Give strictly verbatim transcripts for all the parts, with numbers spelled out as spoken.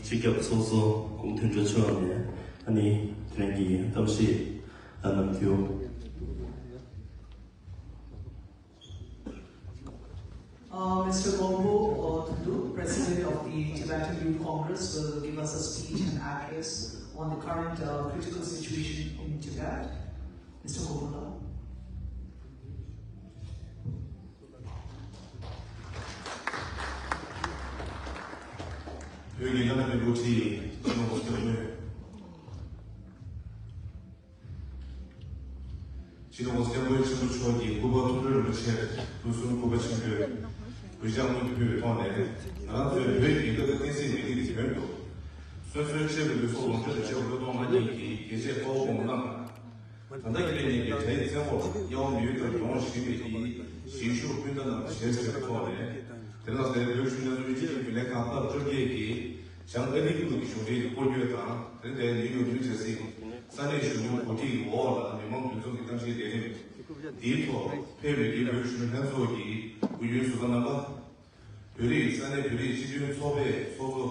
སྤྱི་ཁྱབ་ཚོགས་གཙོ་སྐུ་ངོ་དོན་གྲུབ་མཆོག་ནས་ཨ་ནི་དེ་རིང་གི་གཏམ་བཤད་ལ་གནང་རྒྱུ། Uh, Mister Gompo, uh, Tudu, President of the Tibetan Youth Congress, will give us a speech and address on the current, uh, critical situation in Tibet. Mister Gompo. བོད་ཀྱི་བླ་ན་མེད་པའི་དབུ་ཁྲིད་སྤྱི་ནོར་༸གོང་ས་༸སྐྱབས་མགོན། སྤྱི་ནོར་༸གོང་ས་༸སྐྱབས་མགོན་ཆེན་པོ་མཆོག་གི་སྐུ་པར་མཐོང་གྲོལ་རིན་པོ་ཆེར་དུས་གསུམ་སྐུ་པར་ཆེན་པོས་གུས་ཕྱག་སྔོན་དུ་ཕུལ་བའི་ཐོག་ནས། ང་རང་ཚོའི་བོད་རྒྱལ་ཁབ་བསྟན་སྲིད་མི་རིགས་ཀྱི་དོན་དུ། སོ་སོའི་གཅེས་པའི་ལུས་སྲོག་ལོངས་སྤྱོད་དང་བཅས་པ་བློས་གཏོང་གནང་མཁན་གྱི་རྒྱལ་གཅེས་དཔའ་བོ་དཔའ་མོ་རྣམས་དང་། ད་ལྟ་ཁྱེད་ཉིད་ཀྱི་དགྲ་ཡི་བཙན་འོག་དབྱེ་བ་མི་ཡོད་པར་གྱོང་བཞིན་པའི་དེའི་ཞིང་ཤུགས་སྤུན་ཟླ་རྣམས་ཞལ་གསོས་པའི་ཐོག་ནས། དེ་ལ་སའི་བོད་གཞོན་ལྷན་ཚོགས་སྤྱི་ཁྱབ་རྒྱུན་ལས་ཁང་སྟབས་བཅོ་བརྒྱད་ཀྱིས་བྱང་ཨ་རིའི་ཁུལ་གྱི་གཞུང་འབྲེལ་གྱི་སྐོར་སྐྱོད་དང་། དེ་ནས་ནིའུ་ཡོག་ནིའུ་ཇར་སི་ས་གནས་གཞོན་ནུ་གོ་སྒྲིག་གི་འོག་ལ་མི་མང་འདུ་འཛོམས་ཀྱི་གཏམ་བཤད་ལས་རིམ་འདིའི་ཐོག་ཕེབས་པའི་བོད་གཞོན་ལྷན་ཚོགས་ཀྱི་དབུས་རྒྱུན་ཟུར་པ་རྣམ་པ། བོད་རིགས་ས་གནས་བོད་རིགས་སྤྱི་མཐུན་ཚོགས་པའི་ཚོགས་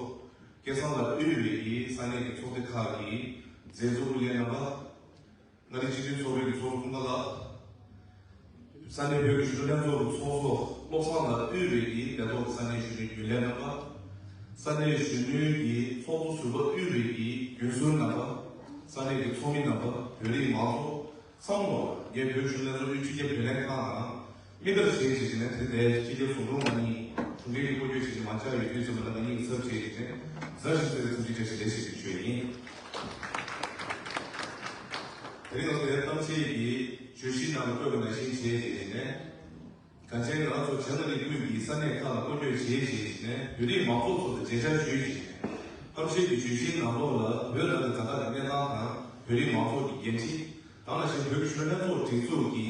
གཙོ་སྐལ་བཟང་ལགས་དབུས་པའི་ས་གནས་ཀྱི་ཚོགས་སྡེ་ཁག་གི་མཛད་གཙོ་དབུ་ལས་རྣམ་པ། མངའ་རིས་སྤྱི་མཐུན་ཚོགས་པའི་ཚོགས་གཙོ་ཀུན་དགའ་ལགས། ས་གནས་བོད་ཀྱི་གཞོན་ནུ་ལྷན་ཚོགས་ཀྱི་ཚོགས་གཙོ་བློ་བཟང་ལགས་དབུས་པའི་ལས་ཐོག་ས་གནས་གཞོན་ནུའི་རྒྱུན་ལས་རྣམ་པ། ས་གནས་གཞོན་ནུའི་ཚོགས་གཙོ་ཟུར་པ་དབུས་པའི་རྒྱུན་ཟུར་རྣམ་པ། ས་གནས་ཀྱི་ཚོགས་མི་རྣམ་པ། བོད་རིགས་མང་ཚོགས་ཚང་མ་ལ་ངས་བོད་གཞོན་ལྷན་ཚོགས་དབུས་སྤྱི་ཁྱབ་རྒྱུན་ལས་ཁང་དང་མི་འདྲ་ཞིག་བྱས་ནས། དེ་ལྟའི་སྤྱི་ཁྱབ་ཟུང་དྲུང་ང་གཉིས་གཞུང་འབྲེལ་གྱི་སྐོར་སྐྱོད་བྱེད་ཀྱི་མ་ཆགས་ཡོད་དུས་ཙམ་པ་ལ། ང་གཉིས་ཀྱི་ཚབ་བྱས་ནས་མཛའ་ཞིང་བརྩེ་བའི་འཚམས་འདྲི་བཀྲ་ཤིས་བདེ་ལེགས་ཞུ་རྒྱུ་ཡིན། དེ་རིང་ང་ཚོའི་གཏམ་བཤད་ཀྱི་བརྗོད་གཞི་ནང་ལ་བཀོད་པ་ནང་བཞིན་བྱས་བྱས་ནས། གངས་ཅན་རང་ཚོ་བྱང་ཨ་རིའི་ཁུལ་གྱི་ས་གནས་ཁག་ལ་སྐོར་སྐྱོད་བྱས་བྱས་ནས། བོད་རིགས་མང་ཚོགས་ཚོ་དང་མཇལ་བཅར་ཞུས་བྱས་ནས། གཏམ་བཤད་ཀྱི་བརྗོད་གཞིའི་ནང་ལོགས་ལ་བོད་ནང་གི་ཛ་དྲག་གི་གནས་སྟངས་དང་། བོད་རིགས་མང་ཚོགས་ཀྱི་འགན་འཁྲི། དེ་ནང་བཞིན་བོད་ཀྱི་གཞོན་ནུ་ལྷན་ཚོགས་སྒྲིག་འཛུགས་ཀྱི་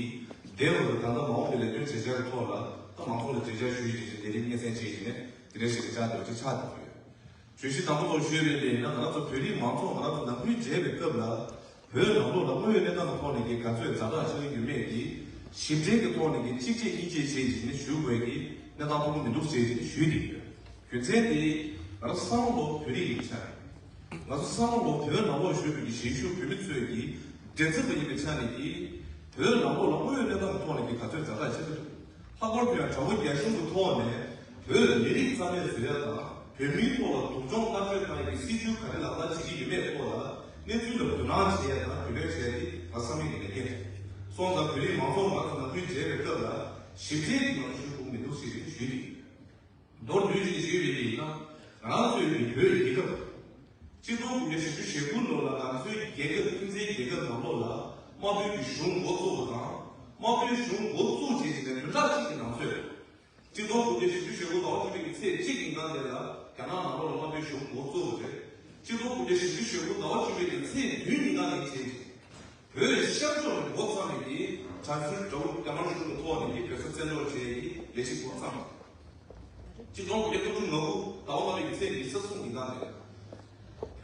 འདས་པ་དང་ད་ལྟ་མ་འོངས་པའི་ལས་དོན་བྱེད་འཆར་གྱི་ཐོག་ལ། ད་མང་ཚོགས་ལ་མཇལ་བཅར་ཞུས་བྱས་ནས་ལས་རིམ་སྙན་སེང་བྱས་བྱས་ནས། དེ་འདྲ་ཞིག་གི་བཅར་འདྲི་བ་ཅིག་ཆགས་བསྡད་ཡོད། བརྗོད་གཞི་དང་པོ་ཐོག་ཞུས་པ་ཡིན་ན། ང་རང་ཚོ་བོད་རིགས་མང་ཚོགས་ང་རང་ཚོ་ནང་ཁུལ་མཇལ་བའི་སྐབས་ལ། བོད་ནང་ལོགས་ལ་དངོས་ཡོད་གནས་སྟངས་ཀྱི་ཐོག་ནས་ཀྱི་ག་ཚོད་ཛ་དྲག་ཆགས་ཀྱི་ཡོད་མེད་ཀྱི་ཞིབ་ཕྲའི་གི་ཐོག་ནས་ཀྱི་གཅིག་རྗེས་གཉིས་རྗེས་བྱས་བྱས་ནས་ཞུ་དགོས་ཀྱི་གནས་སྟངས་ཕོག་གི་མི་འདུག་ཅེས་ཞུས་བསྡད་ཡོད། རྒྱུ་མཚན་དེ། ང་རང་ཚོ་ཚང་མ་ལོ་བོད་རིགས་ཡིན་པའི་ཆ་ནས། ང་ཚོ་ཚང་མ་ལོ་བོད་ནང་ལོགས་བཞུགས་པའི་གི་གཞིས་བཞུགས་བོད་མི་ཚོའི་གི་འགན་འཛིན་པ་ཡིན་པའི་ཆ་ནས་ཀྱི། བོད་ནང་ལོགས་ལ་དངོས་ཡོད་གནས་སྟངས་ཀྱི་ཐོག་ནས་ཀྱི་ག་ཚོད་ཛ་དྲག་ཆགས་ཀྱི་འདུག་ལྷག་པར་དུ་ཡང་དྲག་པོ་རྒྱ་གཞུང་གི་ཐོག་ནས་བོད་མི་རིགས་རྩ་མེད་བཟོ་ཡ་དང་། བོད་མིའི་ཐོག་ལ་སྡུག་སྦྱོང་མནར་གཅོད་བཏང་ཡ་གི་སྲིད་བྱུས་ག་རེ་ལག་བསྟར་བྱེད་ཀྱི་ཡོད་མེད་ཐོག་ལ་གནས་ཚུལ་ལ་དོ་སྣང་བྱེད་ཡ་དང་དོ་ཁྲལ་བྱེད་ཡ་དེ་ང་བསམ་ཡས་ཀྱི་ལས་འགན་རེད། སོང་ཙང་བོད་རིགས་མང་ཚོགས་ང་ཚོ་ནང་ཁུལ་མཇལ་བའི་སྐབས་ལ་ཞིབ་ཕྲའི་གི་ངང་ཞུ་དགོས་མི་འདུག་ཟེར་ནས་ཞུས་ཏེ། མདོར་བསྡུས་ཤིག་ཞུས་པ་ཡིན་ན། ང་རང་ཚོའི་གི་བོད་རྒྱལ་ཁབ། གཅིག་སྟོང་དགུ་བརྒྱ་བཞི་བཅུ་ཞེ་དགུ་ལོ་ལ་ང་ཚོའི་རྒྱལ་ཁབ་ཁྱིམ་མཚེས་རྒྱལ་ཁབ་ནང་ལོགས་ལ་དམར་པོའི་གི་གཞུང་འགོ་བཙུགས་པ་དང་། དམར་པོའི་གཞུང་འགོ་བཙུགས་བྱས་བྱས་ནས་བདུན་ཕྲག་གཅིག་གི་ནང་ཚོད། གཅིག་སྟོང་དགུ་བརྒྱ་བཞི་བཅུ་ཞེ་དགུ་ཟླ་བ་བཅུ་པའི་གི་ཚེས་གཅིག་ཉིན་གང་དེ་ལ་རྒྱ་ནག་ནང་ལོགས་ལ་དམར་པོའི་གཞུང་འགོ་བཙུགས་པ་རེད། གཅིག་སྟོང་དགུ་བརྒྱ་བཞི་བཅུ་ཞེ་དགུ་ཟླ་བ་བཅུ་པའི་གི་ཚེས་བདུན་ཉིན་གང་དེ་བྱས་བྱས། བོད་ཤར་ཕྱོགས་ནས་འགོ་བརྩམས་པའི་གི་དྲག་ཤུལ་དགྲ་བོ་རྒྱ་དམར་གཞུང་གི་ཐོག་ནས་ཀྱི་བོད་ས་བཙན་འཕྲོག་བྱས་ཀྱི་ལས་གཞི་འགོ་བརྩམས། གཅིག་སྟོང་དགུ་བརྒྱ་ལྔ་བཅུ་ང་དགུ་ཟླ་བ་ལྔ་པའི་ཚེས་ཉི་ཤུ་རྩ་གསུམ་ཉིན་གང་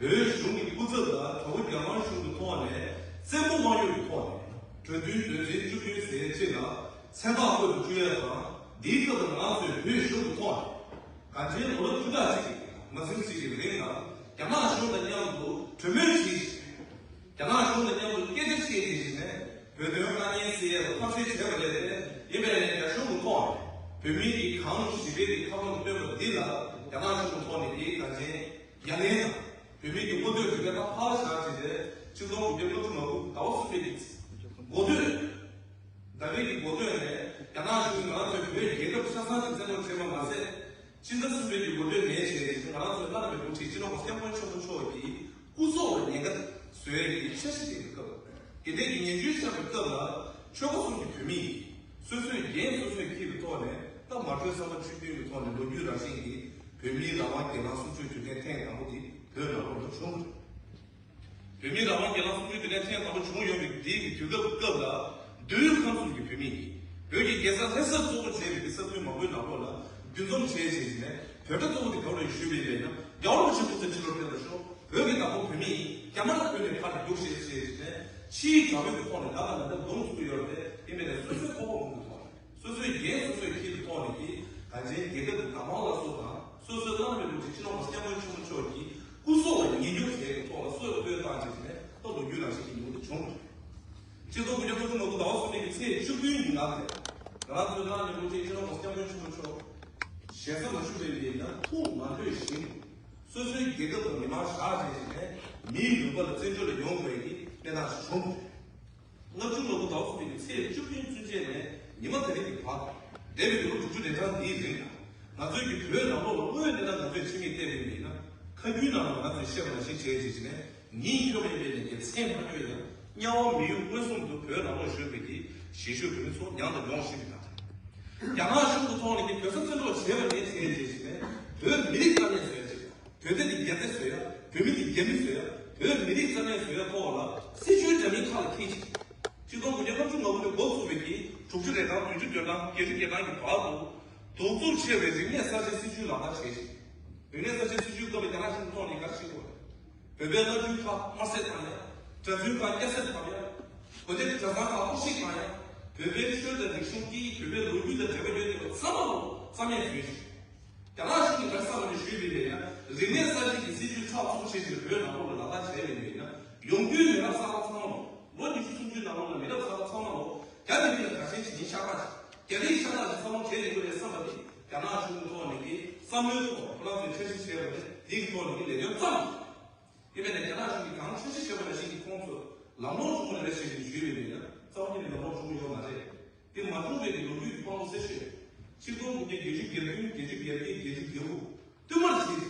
རེད། བོད་གཞུང་གི་སྐུ་ཚབ་ལ་དྲག་པོ་རྒྱ་དམར་གཞུང་གི་ཐོག་ནས་བཙན་པོ་དམར་གཡོག་གི་ཐོག་ནས་གྲོས་མཐུན་དོན་ཚན་བཅུ་བདུན་ཟེར་ཅིག་ལ་མཚན་རྟགས་བཀོད་དུ་བཅུག་ཡ་དང་། འདིའི་སྐབས་ལ་ང་ཚོས་བོད་གཞུང་གི་ཐོག་ནས་གངས་ཅན་ལོ་ལ་བཅུ་ཕྲག་གཅིག་གི་མ་ཟིན་ཞིག་གི་རིང་ལ་རྒྱ་ནག་གཞུང་དང་མཉམ་དུ་གྲོས་མོལ་བྱས་ཤིང་། རྒྱ་ནག་གཞུང་དང་མཉམ་དུ་སྐད་ཆ་བཤད་བྱས་ནས་བོད་དོན་དཀའ་ངལ་སེལ་ཡས་ལ་ཐབས་ཤེས་བྱས་པ་རེད་དེ། ཡིན་པས་ནས་རྒྱ་གཞུང་གི་ཐོག་ནས་བོད་མིའི་གི་གངས་ལྗོངས་བཞི་པའི་གི་ཁ་ལོ་བཏོན་པ་འདི་ལ་རྒྱ་ནག་གཞུང་གི་ཐོག་ནས་ཀྱི་གངས་ཅན་ཡ་ལན་དང་། བོད་མིའི་གི་མངོན་འདོད་དེ་ག་ད་ཕར་བཞག་བྱས་ཏེ་གཅིག་སྟོང་དགུ་བརྒྱ་ལྔ་བཅུ་ང་དགུ་ཟླ་བ་གསུམ་པའི་གི་འགོ་སྟོད། ཟླ་བའི་གི་འགོ་སྟོད་ནས་རྒྱ་ནག་གཞུང་གིས་ང་རང་ཚོའི་བོད་རྒྱལ་ཁབ་ཆ་ཚང་གི་བཙན་འཕྲོག་བྱས་པ་མ་ཟད། སྤྱི་ཟླ་གསུམ་པའི་གི་འགོ་སྟོད་ནས་བྱས་ཏེ་ང་རང་ཚོའི་བླ་ན་མེད་པའི་དབུ་ཁྲིད་སྤྱི་ནོར་༸གོང་ས་༸སྐྱབས་མགོན་ཆེན་པོ་མཆོག་གི་སྐུ་སྲོག་ལ་ཉེན་ཁ་བཟོ་ཡས་ཀྱི་འཆར་གཞི་བཏིང་བའི་སྐབས། དེ་འདྲའི་གི་ཉེན་བཅོལ་ཆགས་པའི་སྐབས་ལ་ཆོལ་ཁ་གསུམ་གྱི་བོད་མི་ཡིས་སོ་སོའི་འགན་སོ་སོས་འཁྱེར་བའི་ཐོག་ནས། ད་མ་གྲོས་བསམ་པ་ཆོས་མཐུན་གྱི་ཐོག་ནས་ལོ་རྒྱུས་རང་བཞིན་གྱི་བོད་མིའི་རང་དབང་སྒེར་ལངས་གསུམ་བཅུའི་དུས་དྲན་ཐེངས་དང་པོ་དེ་བོད་ནང་ལོགས་ལ་བྱུང་། བོད་མིའི་རང་དབང་སྒེར་ལངས་གསུམ་བཅུའི་དུས་དྲན་ཐེངས་དང་པོ་བྱུང་ཡོད་པའི་དེའི་གི་དུས་སྐབས་སྐབས་ལ། མདོ་དབུས་ཁམས་གསུམ་གྱི་བོད་མི་ཡིས་བོད་ཀྱི་རྒྱལ་ས་ལྷ་སར་གཙོ་བོ་བྱས་པའི་གི་ས་ཁུལ་མང་པོའི་ནང་ལོགས་ལ་འདུ་འཛོམས་བྱས་བྱས་ནས། བོད་སྒྲ་གཙོ་བོ་དེ་ག་རེ་ཞུས་པ་ཡིན་ན། རྒྱལ་བ་རིན་པོ་ཆེ་སྐུ་ཚེ་ཁྲི་ལོར་བརྟན་པར་ཤོག་བོད་ཀྱི་བདག་པོ་བོད་མི་ཡིན། རྒྱ་དམར་ལ་བོད་ནས་ཕར་རྒྱུགས་ཤིག་ཅེས་བྱས་ནས། ཕྱིའི་དགྲ་བོའི་གི་ཐོག་ནས་ང་དང་ང་འདྲ་གདོང་ཚུགས་ཀྱི་ཡོད་རེད་དེ། ཡིན་པས་ན་སོ་སོའི་ཁོག་པ་ངོམ་གྱི་ཐོག་ནས། སོ་སོའི་འགན་སོ་སོས་འཁྱེར་བའི་ཐོག་ནས་ཀྱི་གངས་ཅན་རྒྱལ་ཁབ་ཀྱི་བདག་དབང་སླར་གསོ་དང་། སོ་སོའི་བླ་ན་མེད་པའི་དབུ་ཁྲིད་སྤྱི་ནོར་༸གོང་ས་༸སྐྱབས་མགོན་ཆེན་པོ་མཆོག་གིས་ ཡིན་ན་རེད། ང་རང་ཚོའི་ནང་ནས་ལོ་རྒྱུས་ཕྱི་ལོགས་སྐྱབས་མགོན་ཆེན་པོ་མཆོག་ཞེ་ས་མ་ཞུ་བའི་ཡིན་ན་ཐུགས་མ་ལྷོད་ཞིང་། སོ་སོའི་རྒྱལ་ཁབ་དང་མི་མང་བཞག་བྱས་ནས་མིའི་ལུང་པ་ལ་བཙན་བྱོལ་ལ་ཡོང་དགོས་ཀྱི་གནས་སྟངས་ཤིག་བྱུང་། ལྔ་བཅུ་ང་དགུ་ཟླ་བ་གསུམ་པའི་ཚེས་བཅུ་བདུན་ཚུན་ཆད་ནས་ཉི་མ་དེ་རིང་གི་བར། འདས་པའི་ལོ་དྲུག་ཅུ་རེ་གྲངས་འདིའི་རིང་ལ། ང་ཚོའི་གི་བོད་ནང་ལོགས་ལ་དངོས་གནས་ན་ང་ཚོས་ཕྱི་མིག་བལྟས་པའི་མིན་ན། ཁ་རྒྱུན་ནང་ལ་ང་ཚོས་བཤད་པ་ནང་བཞིན་བྱས་བྱས་བྱས་ནས་ཉིན་འཁྱོལ་བ་ཡིན་པའི་ལས་ཀའི་མཚན་མ་འཁྱོལ་ཡང་དམྱལ་བ་མི་ཡུལ་མངོན་སུམ་དུ་བོད་ནང་ལོགས་བཞུགས་པའི་གི་གཞིས་བཞུགས་བོད་མི་ཚོ་མྱངས་དང་མྱོང་བཞིན་པའི་ཐ་དད། རྒྱ་ནག་གཞུང་གི་ཐོག་ནས་ཀྱི་བོད་ས་བཙན་འཕྲོག་བྱས་པ་ནས་བྱས་བྱས་བྱས་ནས་བོད་མི་རིགས་རྩ་མེད་བཟོ་ཡ་བྱས། བོད་དེ་ནི་རྒྱ་དེ་བཟོས་ཡ། བོད་མི་ནི་རྒྱ་མི་བཟོས་ཡ། བོད་མི་རིགས་རྩ་མེད་བཟོས་ཡ་ཐོག་ལ་སྲིད་བྱུས་འདྲ་མིན་ཁ་ལ་འཁྱེར་ཅིང་། ཆིག་སྟོང་དགུ་བརྒྱ་ལྔ་བཅུ་ང་དགུ་ནས་འགོ་བཙུགས་པའི་གི་དྲུག་ཅུ་རེ་གྲངས་བདུན་ཅུ་དོན་གྲངས་བརྒྱད་ཅུ་གྱ་གྲངས་ཀྱི་བར་དུ་གདུག་རྩུབ་ཆེ་བའི་རིག་གནས་གསར་བརྗེའི་སྲིད་བྱུས་ལག་བསྟར་བྱས་ཤིང་། རིག་གནས་གསར་བརྗེའི་སྲིད་བྱུས་སྐབས་ལ་རྒྱ་ནག་གཞུང་ཐོག་ནས་ག་རེ་བྱེད་དགོས་རེད། བོད་པའི་བླ་སྤྲུལ་ཁག་དམར་བསད་བཏང་ཡ། གྲྭ་བཙུན་ཁག་སྐྱ་བསད་བཏང་ཡ། དགོན་སྡེ་གྲྭ་ཚང་ཁག་གཏོར་བཤིག་བཏང་ཡ། བོད་པའི་ཆོས་དང་རིག་གཞུང་སྐད་ཡིག་བོད་པའི་ལོ་རྒྱུས་དང་འབྲེལ་བ་ཡོད་བསྡད་པ་ཚང་མ་ལོ་རྩ་མེད་བཟོས་ཤིང་། རྒྱ་ནག་གཞུང་གིས་ག་རེ་བསམ་བློ་ཞུས་པ་ཡིན་ན། རིག་གནས་གསར་བརྗེ་གི་སྲིད་བྱུས་ཚགས་ཚུད་བྱས་ཏེ་བོད་ནང་ལོགས་ལ་ལག་བསྟར་བྱས་པ་ཡིན་ན། ཡོང་རྒྱུའི་མི་རབས་གསར་པ་ཚང་མ་ལོ། ལོ་ཉི་ཤུ་སུམ་ཅུའི་ནང་ལོགས་ལ་མི་རབས་གསར་པ་ཚང་མ་ལོ། རྒྱ་མི་མི་ལ་དགའ་ཞེན་བྱེད་མཁན་ཤ་སྟག་ཅིག་རྒྱ་རིགས་ཤ་སྟག་ཅིག་བསམ་བློ་བྱས་ཡོང་གི་རེད་བསམ་པ་དེ་རྒྱ་ནག་གཞུང་གི་ཐོག་ནས་ཀྱི་བསམ་བློའི་ཐོག་ཁོ་རང་ཚོས་འཆར་གཞི་བྱས་པ་རེད། དེའི་ཐོག་ནས་ཀྱི་ལས་དོན་བརྩམས། དེ་མིན་ན་རྒྱ་ནག་གཞུང་གིས་གང་འཆར་གཞི་བྱས་པ་ནང་བཞིན་གྱི་ཁོང་ཚོས་ལམ་ལྷོང་བྱུང་བ་རེད་ཟེར་ནས་ཞུས་པ་ཡིན་ན་རྩ་བ་ཉིད་ནས་ལམ་ལྷོང་བྱུང་ཡོད་མ་རེད། དེ་མ་བྱུང་བའི་གི་ལོ་རྒྱུས་ཀྱི་དཔང་པོ་གསལ་ཤོས། ཆིག་སྟོང་དགུ་བརྒྱ་བརྒྱད་ཅུ་གྱ་བདུན། བརྒྱད་ཅུ་གྱ་བརྒྱད། བརྒྱད་ཅུ་གྱ་དགུ། བསྟུད་མར་བྱས་ཏེ།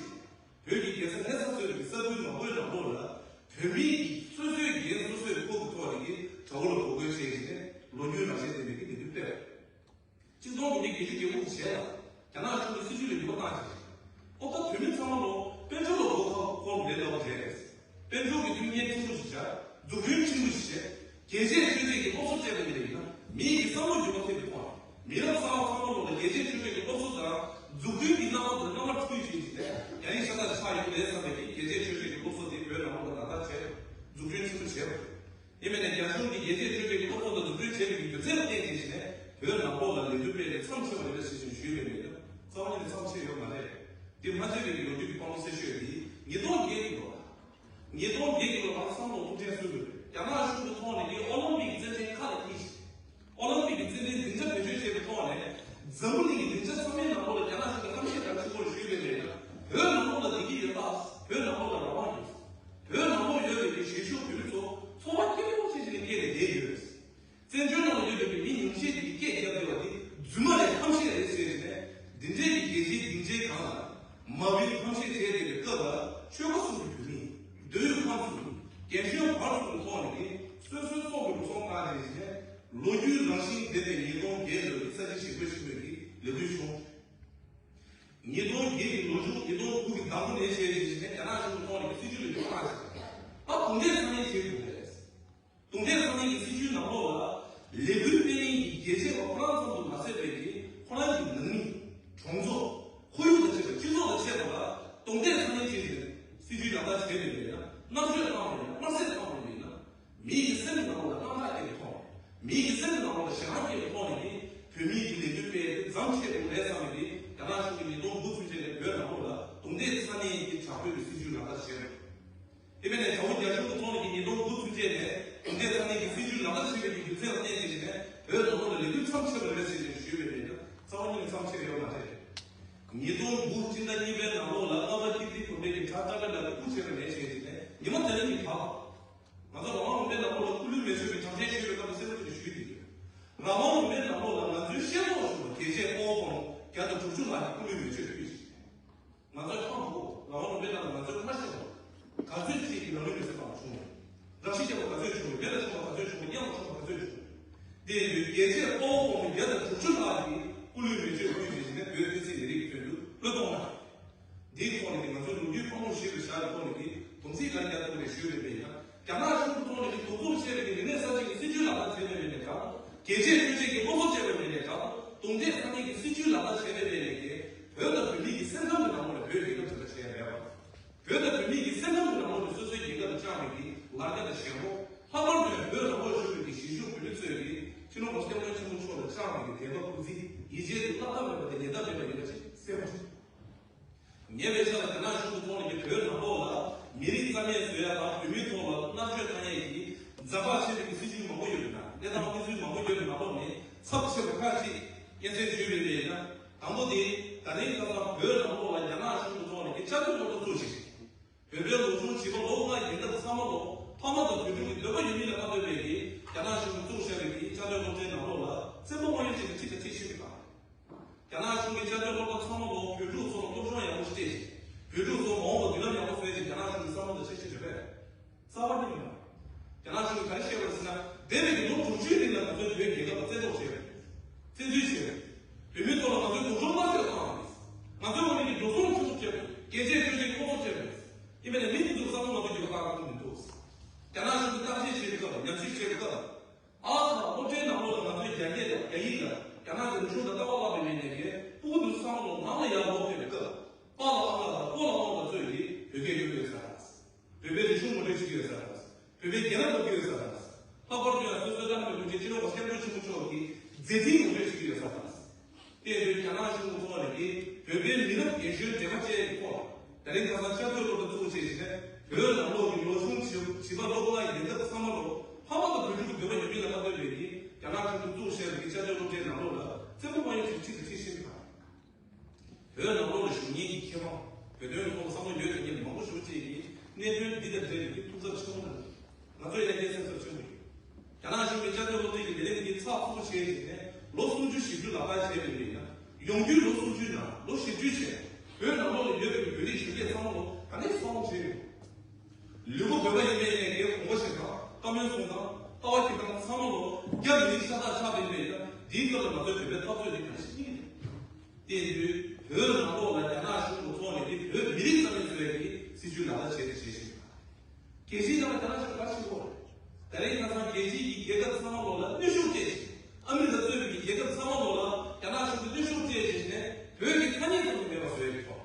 བོད་ཀྱི་རྒྱལ་ས་ལྷ་ས་གཙོས་པའི་ས་ཁུལ་མང་པོའི་ནང་ལོགས་ལ། བོད་མིའི་གི་སོ་སོའི་འགན་སོ་སོས་ཁུར་གྱི་ཐོག་ནས་ཀྱི་དགྲ་བོ་ལ་འབོད་སྐུལ་བྱས་ནས་ལོ་རྒྱུས་རང་བཞིན་ལྡན་པའི་གི་ལས་འགུལ་སྤེལ་བ། ཆིག་སྟོང་དགུ་བརྒྱ་བརྒྱད་ཅུ་གྱ་དགུ་གི་རྗེས་ལ་རྒྱ་ནག་གཞུང་གིས་སྲིད་བྱུས་ལ་འགྱུར་བ་བཏང་ཞིང་། ཨོ་ད་བོད་མི་ཚང་མ་ལོ་དཔལ་འབྱོར་ལ་མགོ་ཁ་འཁོར་མེད་ལབ་པ་རེད། དཔལ་འབྱོར་གྱི་མཐུན་རྐྱེན་ཕྲན་བུ་ཞིག་བྱ། འཛུགས་སྐྲུན་ཕྲན་བུ་ཞིག་བྱས། རྒྱལ་གཅེས་ཆོས་གཅེས་ཀྱི་སློབ་གསོ་སྤྲད་པ་ཡིན་ན། མིའི་གི་བསམ་བློ་འགྱུར་བ་ཐེབས་པའི་ཐོག་ནས་མི་རབས་གསར་པ་ཚང་མ་ལོ་ལ་རྒྱལ་གཅེས་ཆོས་གཅེས་ཀྱི་སློབ་གསོ་དང་འཛུགས་སྐྲུན་གྱི་སྣང་བ་དང་རྣམ་པ་འཕྲུལ་ཆེད་ཀྱི་ཡ་ཡིག་ཤ་སྟག་ཆགས་ཡོང་གི་རེད་བསམ་པའི་གི་རྒྱལ་གཅེས་ཆོས་གཅེས་ཀྱི་སློབ་གསོ་དེ་བོད་ནང་ལོགས་ལ་ལག་བསྟར་བྱས། འཛུགས་སྐྲུན་ཆེན་པོ་བྱས་པ་རེད། དེ་མིན་ནས་རྒྱ་གཞུང་གིས་རྒྱལ་གཅེས་ཆོས་གཅེས་ཀྱི་སློབ་གསོ་དང་འཛུགས་སྐྲུན་བྱས་པའི་རྒྱུ་མཚན་ལ་བརྟེན་བྱས་ནས་བོད་ནང་ལོགས་ལ་ལས་འགུལ་སྤེལ་ནས་མཚམས་ཆད་པ་རེད་ཟེར་བཞིན་ཞུས་པའི་མེད་ན་རྩ་བ་ཉིད་ནས་མཚམས་ཆད་ཡོད་མ་རེད། དེ་མ་ཆད་པའི་ལོ་རྒྱུས་ཀྱི་དཔང་པོ་གསལ་ཤོས་དེ་ཉིས་སྟོང་བརྒྱད་ཀྱི་ལོ་ལ། ཉིས་སྟོང་བརྒྱད་ཀྱི་ལོ་ལ་བསམ་བློ་ཐུགས་འཕྲད་སུ་རྒྱ་ནག་གཞུང་གི་ཐོག་ནས་ཀྱི་ཨོ་ལིམ་པིག་རྩེད་འགྲན་ཁ་ལ་འཁྱེར་ཞིང་། ཨོ་ལིམ་པིག་གི་རྩེད་འགྲན་སྡིངས་ཆ་བེད་སྤྱོད་བྱས་པའི་ཐོག་ནས་འཛམ་བུ་གླིང་གི་སྡིངས་ཆ་ཚང་མའི་ནང་ལོགས་ལ་རྒྱ་ནག་གཞུང་གིས་གཏམ་བཤད་ག་རེ་བྱེད་དགོས་རེད་ཞུས་པའི་མེད་ན། བོད་ནང་ལོགས་ལ་བདེ་སྐྱིད་ཡོད་པ། བོད་ནང་ལོགས་ལ་རང་དབང་ཡོད། བོད་ནང་ལོགས་ཡོད་པའི་གཞིས་བཞུགས་བོད་མི་ཚོ་འཚོ་བ་སྐྱིད་པོ་ཞིག་ནས་སྐྱེལ་ནས་བསྡད་ཡོད། བཙན་བྱོལ་ནང་ལ་ཡོད་པའི་མི་ཉུང་ཤས་ཀྱིས་སྐད་བརྒྱབ་བསྡད་པ་དེ་རྫུན་མ་རེད། ཧམ་བཤད་རེད་ཟེར་ནས་འདི་འདྲའི་གི་རྒྱལ་སྤྱིའི་སྡིངས་ཆའི་སྒང་ལ་མ་བིལ་ཧམ་བཤད་བྱས་བསྡད་པའི་སྐབས་ལ་ཆོལ་ཁ་གསུམ་གྱི་བོད་མི་འདོད་ཡོན་ཁམས་གསུམ་རྒན་གཞོན་བར་གསུམ་གྱི་ཐོག་ནས་ནི་སོ་སོའི་སྲོག་གི་འགྲོ་སོང་བཏང་རེད་ཟེར་ནས་ལོ་རྒྱུས་རང་བཞིན་ལྡན་པའི་ཉིས་སྟོང་བརྒྱད་ལོའི་ས་བྱི་ཞི་རྒོལ་ཆེན་མོའི་གི་ལས་འགུལ་བྱུང་། ཉིས་སྟོང་བརྒྱད་ཀྱི་ལོ་མཇུག་ཉིས་སྟོང་དགུ་གི་ཟླ་དགུ་ནས་བྱས་རྗེས་ནས་རྒྱ་ནག་གཞུང་གི་ཐོག་ནས་སྲིད་བྱུས་ལ་འགྱུར་བ་བཏང་ཞིང་། ད་རྡུང་རྡེག་ཚ་ནན་བྱེད་དགོས་རེད། རྡུང་རྡེག་ཚ་ནན་གྱི་སྲིད་བྱུས་ནང་ལོགས་ལ་ལས་འགུལ་སྤེལ་མཁན་གྱི་རྒྱལ་གཅེས་པ་ཁོ་རང་ཙམ་དུ་མ་ཟད་པའི་གི་ཁོ་རང་གི་ནང་མི་གྲོང་ཚོ་ཁོར་ཡུག་དང་བཅས་པ་སྤྱི་ཚོགས་དང་བཅས་པ་ལ་རྡུང་རྡེག་ཚ་ནན་བྱེད་བཞིན་སྲིད་བྱུས་ལག་བསྟར་བྱས་པ་ཡིན་ན། མནར་གཅོད་བཏང་བ་ཡིན་ན། དམར་གསོད་བཏང་བ་ཡིན་ན། མིའི་གི་སེམས་ཀྱི་ནང་ལོགས་ལ་དངངས་སྐྲག་སྐྱེ་བའི་ཐོག་ནས། མིའི་གི་སེམས་ཀྱི་ནང་ལོགས་ལ་ཞེད་སྣང་སྐྱེ་བའི་ཐོག་ནས་ནི་བོད་མིའི་གི་ལས་འགུལ་སྤེལ་ཏེ་མཚམས་ཆད་འགྲོ་རེད་བསམ་ནས་ནི་རྒྱ་ནག་གཞུང་གིས་ཉིས་སྟོང་དགུ་ཚུན་ཆད་ནས་བོད་ནང་ལོགས་ལ་རྡུང་རྡེག་ཚ་ནན་གྱི་དྲག་པོའི་གི་སྲིད་བྱུས་ལག་བསྟར་བྱས་པ་རེད། དེ་མིན་ནས་བྱ་བོ་རྒྱ་གཞུང་གི་ཐོག་ནས་ཀྱི་ཉིས་སྟོང་དགུ་ཚུན་ཆད་ནས་རྡུང་རྡེག་ཚ་ནན་གྱི་སྲིད་བྱུས་ལག་བསྟར་བྱས་པའི་གི་རྒྱུ་མཚན་ལ་བརྟེན་བྱས་ནས་བོད་ནང་ལོགས་ལ་ལས་འགུལ་མཚམས་ཆད་པ་རེད་ཟེར་ནས་ཞུས་པའི་མེད་ན་རྩ་བ་ཉིད་ནས་མཚམས་ཆད་ཡོད་མ་རེད། ཉིས་སྟོང་དགུ་སྤྱི་ཟླ་གཉིས་པའི་ནང་ལོགས་ལ་རྔ་པ་ཀིརྟི་དགོན་པའི་གི་གྲྭ་ཏཱ་ལའི་བླ་མའི་སྐུ་ཕྱྭ་ལ་ལས་བྱས་ཏེ་ནས་ཉི་མ་དེ་རིང་གི་བར། ང་ཚོ་རང་དབང་ལུང་པའི་ནང་ལོགས་ལ་སྐུ་ལུས་མེ་མཆོད་ཀྱི་དམ་བཅའ་ཞུས་པའི་སྐབས་སུ་གསལ་པོ་ཞིག་ཞུས་ཏེ་ཡོད། རང་དབང་ལུང་པའི་ནང་ལོགས་ལ་ང་ཚོའི་ཤེས་རྟོགས་བྱུང་བ་རྒྱལ་གཅེས་དཔའ་བོ་ཁོང་བརྒྱ་དང་དྲུག་ཅུ་ལྷག་གི་སྐུ་ལུས་མེ་མཆོད་ཕུལ་ཞིང་། ང་ཚོའི་ཁམས་བོ་རང་དབང་ལུང་པའི་ནང་ལ་ང་ཚོའི་ཁ་ཤས་བོ་ག་ཚོད་ཅིག་གི་རང་ལུས་མེ་མཆོད་བཏང་བ་བྱུང་བ། རང་ཤི་རྒྱག་པ་ག་ཚོད་བྱུང་བ། མེ་ལ་མཆོངས་པ་ག་ཚོད་བྱུང་བ། གཡང་ལ་མཆོངས་པ་ག་ཚོད་བྱུང་བ། དེ་ཡིན་དུས་རྒྱལ་གཅེས་དཔའ་བོ་ཁོང་བརྒྱ་དང་དྲུག་ཅུ་ལྷག་གི་སྐུ་ལུས་མེ་མཆོད་ཕུལ་ཞིང་ནས་བོད་བསྟན་སྲིད་མི་རིགས་དོན་དུ་བློས་གཏོང་གནང་། འདིའི་ཐོག་ནས་ང་ཚོའི་ལོ་རྒྱུས་ཕོ་མོར་བཞེས་པའི་བྱ་བའི་ཐོག་ནས་ཀྱི་སྡོམ་ཚིག་ག་རེ་རྒྱག་ཐུབ་རེད་ཞུས་པའི་མེད་ན། རྒྱ་ནག་གཞུང་གི་ཐོག་ནས་ཀྱི་གདུག་རྩུབ་ཆེ་བའི་གི་རིག་གནས་གསར་བརྗེ་གི་སྲིད་བྱུས་ལག་བསྟར་བྱས་པའི་མེད་ནས་འདྲ། རྒྱལ་གཅེས་ཆོས་གཅེས་ཀྱི་སློབ་གསོ་སྤྲད་པའི་མེད་ནས་འདྲ། རྡུང་རྡེག་ཚ་ནན་གྱི་སྲིད་བྱུས་ལག་བསྟར་བྱས་པའི་མེད་ནས་ཀྱི་བོད་དང་བོད་མིའི་གི་སེམས་ཁམས་ཀྱི་ནང་ལོགས་ནས་བོད་རྒྱལ་ཁབ་དེ་འདྲ་བྱས་མེད་པ། བོད་དང་བོད་མིའི་གི་སེམས་ཁམས་ཀྱི་ནང་ལོགས་ནས་སོ་སོའི་རྒྱལ་ཁབ་ལ་བཅངས་པའི་གི་ལ་རྒྱ་དང་ཞེན་ཁོག་ལྷག་པར་དུ་ཡང་བོད་ནང་ལོགས་བཞུགས་པའི་གི་གཞིས་བཞུགས་བོད་མི་ཚོས་གི་སྤྱི་ནོར་༸གོང་ས་༸སྐྱབས་མགོན་ཆེན་པོ་མཆོག་ལ་བཅངས་པའི་གི་དད་པ་སྐུ་རྩེ་ཡིད་ཆེས་དེ་བརླག་ཐབས་མེད་པ་དེ་ཉེན་ཐག་མེད་པ་ཡིན་པ་ཞིག་གསལ་པོ་རེད། ཉེ་བའི་ཆར་ལ་རྒྱ་ནག་གཞུང་གི་ཐོག་ནས་ཀྱི་བོད་ནང་ལོགས་ལ་མི་རིགས་རྩ་མེད་བཟོ་ཡ་དང་བོད་མིའི་ཐོག་ལ་མནར་གཅོད་བཏང་ཡ་ཡི་ཛ་དྲག་ཆེ་བའི་གི་སྲིད་བྱུས་མང་པོ་ཡོད་པའི་ནང་གནས་སྟངས་གནས་ཚུལ་མང་པོ་ཡོད་པའི་ནང་ལོགས་ནས་ ཚབས་ཆེ་བ་ཁག་ཅིག་སྙན་སེང་ཞུས་པ་ཡིན་ན། དང་པོ་དེ་ད་རིང་ཁ་སང་བོད་ནང་ལོགས་ལ་རྒྱ་ནག་གཞུང་གི་ཐོག་ནས་ཀྱི་བཅའ་སྡོད་སློབ་གྲྭ་བཙུགས་ཤིང་། བོད་པའི་ལོ་ཆུང་བྱིས་པ་ལོ་ལྔ་ཡན་འདབ་ཚང་མ་ལོ་ཕ་མ་དང་བོད་ཕྲུག་གི་འདོད་པ་ཡོད་མིན་ལ་མ་ལྟོས་པའི་གི་རྒྱ་ནག་གཞུང་གིས་བཙུགས་བཞག་པའི་གི་བཅའ་སྡོད་སློབ་གྲྭའི་ནང་ལོགས་ལ་བཙན་པོ་དབང་ཡོད་ཅིག་གིས་ཁྲིད་དང་ཁྲིད་བཞིན་པ་དང་། རྒྱ་ནག་གཞུང་གི་བཅའ་སྡོད་སློབ་གྲྭ་ཚང་མ་ལོ་བོད་ཕྲུག་ཚོ་ལ་སློབ་སྦྱོང་ཡག་པོ་སྤྲད་ཅིང་། བོད་ཕྲུག་ཚོ་མ་འོངས་པར་མདུན་ལམ་ཡག་པོ་བཟོས་ཅིང་རྒྱ་ནག་གཞུང་གི་བསམ་བློ་དང་འཆར་གཞི་རེད་པས། རྩ་བ་ནས་མིན་པ། རྒྱ་ནག་གཞུང་གིས་ག་རེ་བཤད་པ་རེད་ཟེར་ན། འདས་པའི་གི་ལོ་དྲུག་ཅུའི་རིང་ལ་ང་ཚོའི་བོད་རྒྱལ་ཁབ་ལ་བཙན་ཐབས་བྱས་པ་རེད། བཙན་འཛུལ་བྱས་པ་རེད། བོད་མིའི་ཐོག་ལ་ང་ཚོའི་སྡུག་སྦྱོང་མནར་གཅོད་བཏང་བ་རེད། ང་ཚོའི་འོག་ནས་ཀྱི་འགྲོ་སོང་ཁྱུག་ཙམ་བྱས་པ་རེད། རྒྱལ་གཅེས་ཆོས་གཅེས་ཁོ་ཚོ་བྱས་པ་རེད། ཡིན་པ་ནས་མི་དེ་ཚོའི་བསམ་བློ་ང་ཚོས་ཀྱི་བཀག་ཐུབ་མི་འདུག་རྒྱ་ནག་གཞུང་གིས་བརྟག་དཔྱད་བྱེད་པའི་སྐབས་ལ་ཉམས་ཞིབ་བྱེད་པའི་སྐབས་ལ། ཨ་ཁ་སློབ་གྲྭའི་ནང་ལོགས་ལ་ང་ཚོའི་རྒྱ་སྐད་དང་རྒྱ་ཡིག་དང་རྒྱ་ནག་གི་རིག་གཞུང་དང་ལྟ་བ་བསླབ་པའི་མི་སྣ་གིས་སྤུ་གུ་དེ་ཚོ་ཚང་མ་ལོ་ནང་ལ་ཡར་ལོག་ཕེབས་པའི་སྐབས། པཱ་ལགས་ཨ་ལགས་དང་པོ་ལགས་དམངས་གཙོས་ཀྱིས་བོད་སྐད་སློབ་ཀྱི་ཡོད་ས་རེད། བོད་པའི་རིག་གཞུང་ངོ་སྤྲོད་བྱེད་ཀྱི་ཡོད་ས་རེད། བོད་པའི་རྒྱལ་རབས་སློབ་ཀྱི་ཡོད་ས་རེད། ལྷག་པར་དུ་ཡང་སོ་སོའི་བླ་ན་མེད་པའི་སྤྱི་ནོར་གོང་ས་སྐྱབས་མགོན་ཆེན་པོ་མཆོག་གི་མཛད་འཕྲིན་ངོ་སྤྲོད་བྱེད་ཀྱི་ཡོད་ས་རེད། དེ་ཡང་རྒྱ་ནག་གཞུང་གི་ཐོག་ནས་ཀྱི་བོད་པའི་མི་རབས་རྒན་གཞོན་འདྲེས་མ་བཅས་ཀྱི་ཐོག་ལ་ད་རིང་ཁ་སང་བཅའ་སྡོད་སློབ་གྲྭ་བཙུགས་བྱས་ཤིང་ནས་བོད་ནང་ལོགས་ཀྱི་ལོ་ཆུང་བྱིས་བྱིས་པ་ལོ་ལྔ་ཡན་འདབ་ཚང་མ་ལོ་ཕ་མ་དང་བོད་ཕྲུག་གི་འདོད་པ་ཡོད་མིན་ལ་མ་ལྟོས་པའི་གི་རྒྱ་ནག་གཞུང་གིས་བཙུགས་བཞག་པའི་གི་བཅའ་སྡོད་སློབ་གྲྭའི་ནང་ལོགས་ལ་བཙན་པོ་དབང་ཡོད་ཅིག་ཁྲིད་དང་ཁྲིད་བཞིན་པ་དང་། བོད་ནང་ལོགས་ལ་བཞུགས་མཁན་གྱི་མཁས་དབང་། བོད་དོན་ཐོག་བསམ་བློ་ཡོད་མཁན་མང་པོ་ཞིག་བཅས་ཀྱིས་གནད་དོན་འདི་དང་འབྲེལ་བའི་ཐུགས་འཚབ་ཆེན་པོ་གནང་འདུག་ང་ཚོས་ཡང་སྙན་སེང་ཚབས་ཆེན་པོ་ཡོད། རྒྱ་ནག་གཞུང་གིས་བཅའ་སྡོད་སློབ་གྲྭའི་ལས་རིམ་འདི་ཚགས་ཚུད་པོ་བྱས་བྱས་ནས་ལོ་སུམ་ཅུ་བཞི་བཅུ་ལག་བསྟར་བྱས་པ་ཡིན་ན། ཡོང་རྒྱུའི་ལོ་སུམ་ཅུའི་ནང་ལོ་བཞི་བཅུའི་རྗེས་བོད་ནང་ལོགས་ལ་ཡོད་པའི་བོད་རིགས་གཞོན་སྐྱེས་ཚང་མ་ལོ་ག་ནས་སོང་བྱས་ཡོད། ལུས་པོ་གོས་པ་ཡིན་པའི་གནས་ཀྱི་དགོངས་པ་བཞེས་སྟངས་བཀའ་མོལ་གསུང་སྟངས་ལྟ་བ་འཁྱེར་སྟངས་ཚང་མ་ལོ་རྒྱ་མི་རིགས་ཤ་སྟག་ཆགས་པ་ཡིན་པས་ན། འདིའི་སྐབས་ལ་ང་ཚོའི་བོད་པའི་འཐབ་རྩོད་འདི་ག་རེ་ཞིག་ཡིན། དེ་དུས་བོད་ནང་ལོགས་ལ་རྒྱ་ནག་གཞུང་གི་ཐོག་ནས་ཀྱི་བོད་མི་རིགས་རྩ་མེད་བཟོ་ཡ་གི་སྲིད་ཇུས་ལག་བསྟར་བྱས་ཏེ་བྱེད་བཞིན་ཡོད། རྒྱལ་སྤྱིའི་ནང་ལ་རྒྱ་ནག་གཞུང་ག་རེ་བྱེད་ཀྱི་ཡོད་རེད། ད་རེས་ཁ་སང་རྒྱལ་སྤྱིའི་གི་རྒྱལ་ཁབ་ཚང་མ་ལོགས་ལ་གནོན་ཤུགས་སྤྲད་ཅིང་ཨ་མི་རི་ཀ་གཙོས་པའི་གི་རྒྱལ་ཁབ་ཚང་མ་ལོགས་ལ་རྒྱ་ནག་གཞུང་གིས་གནོན་ཤུགས་སྤྲད་ཅིང་ནས་བོད་ཀྱི་ཐ་སྙད་ཙམ་དུ་མེད་པ་བཟོ་ཡ་གི་ཐོག་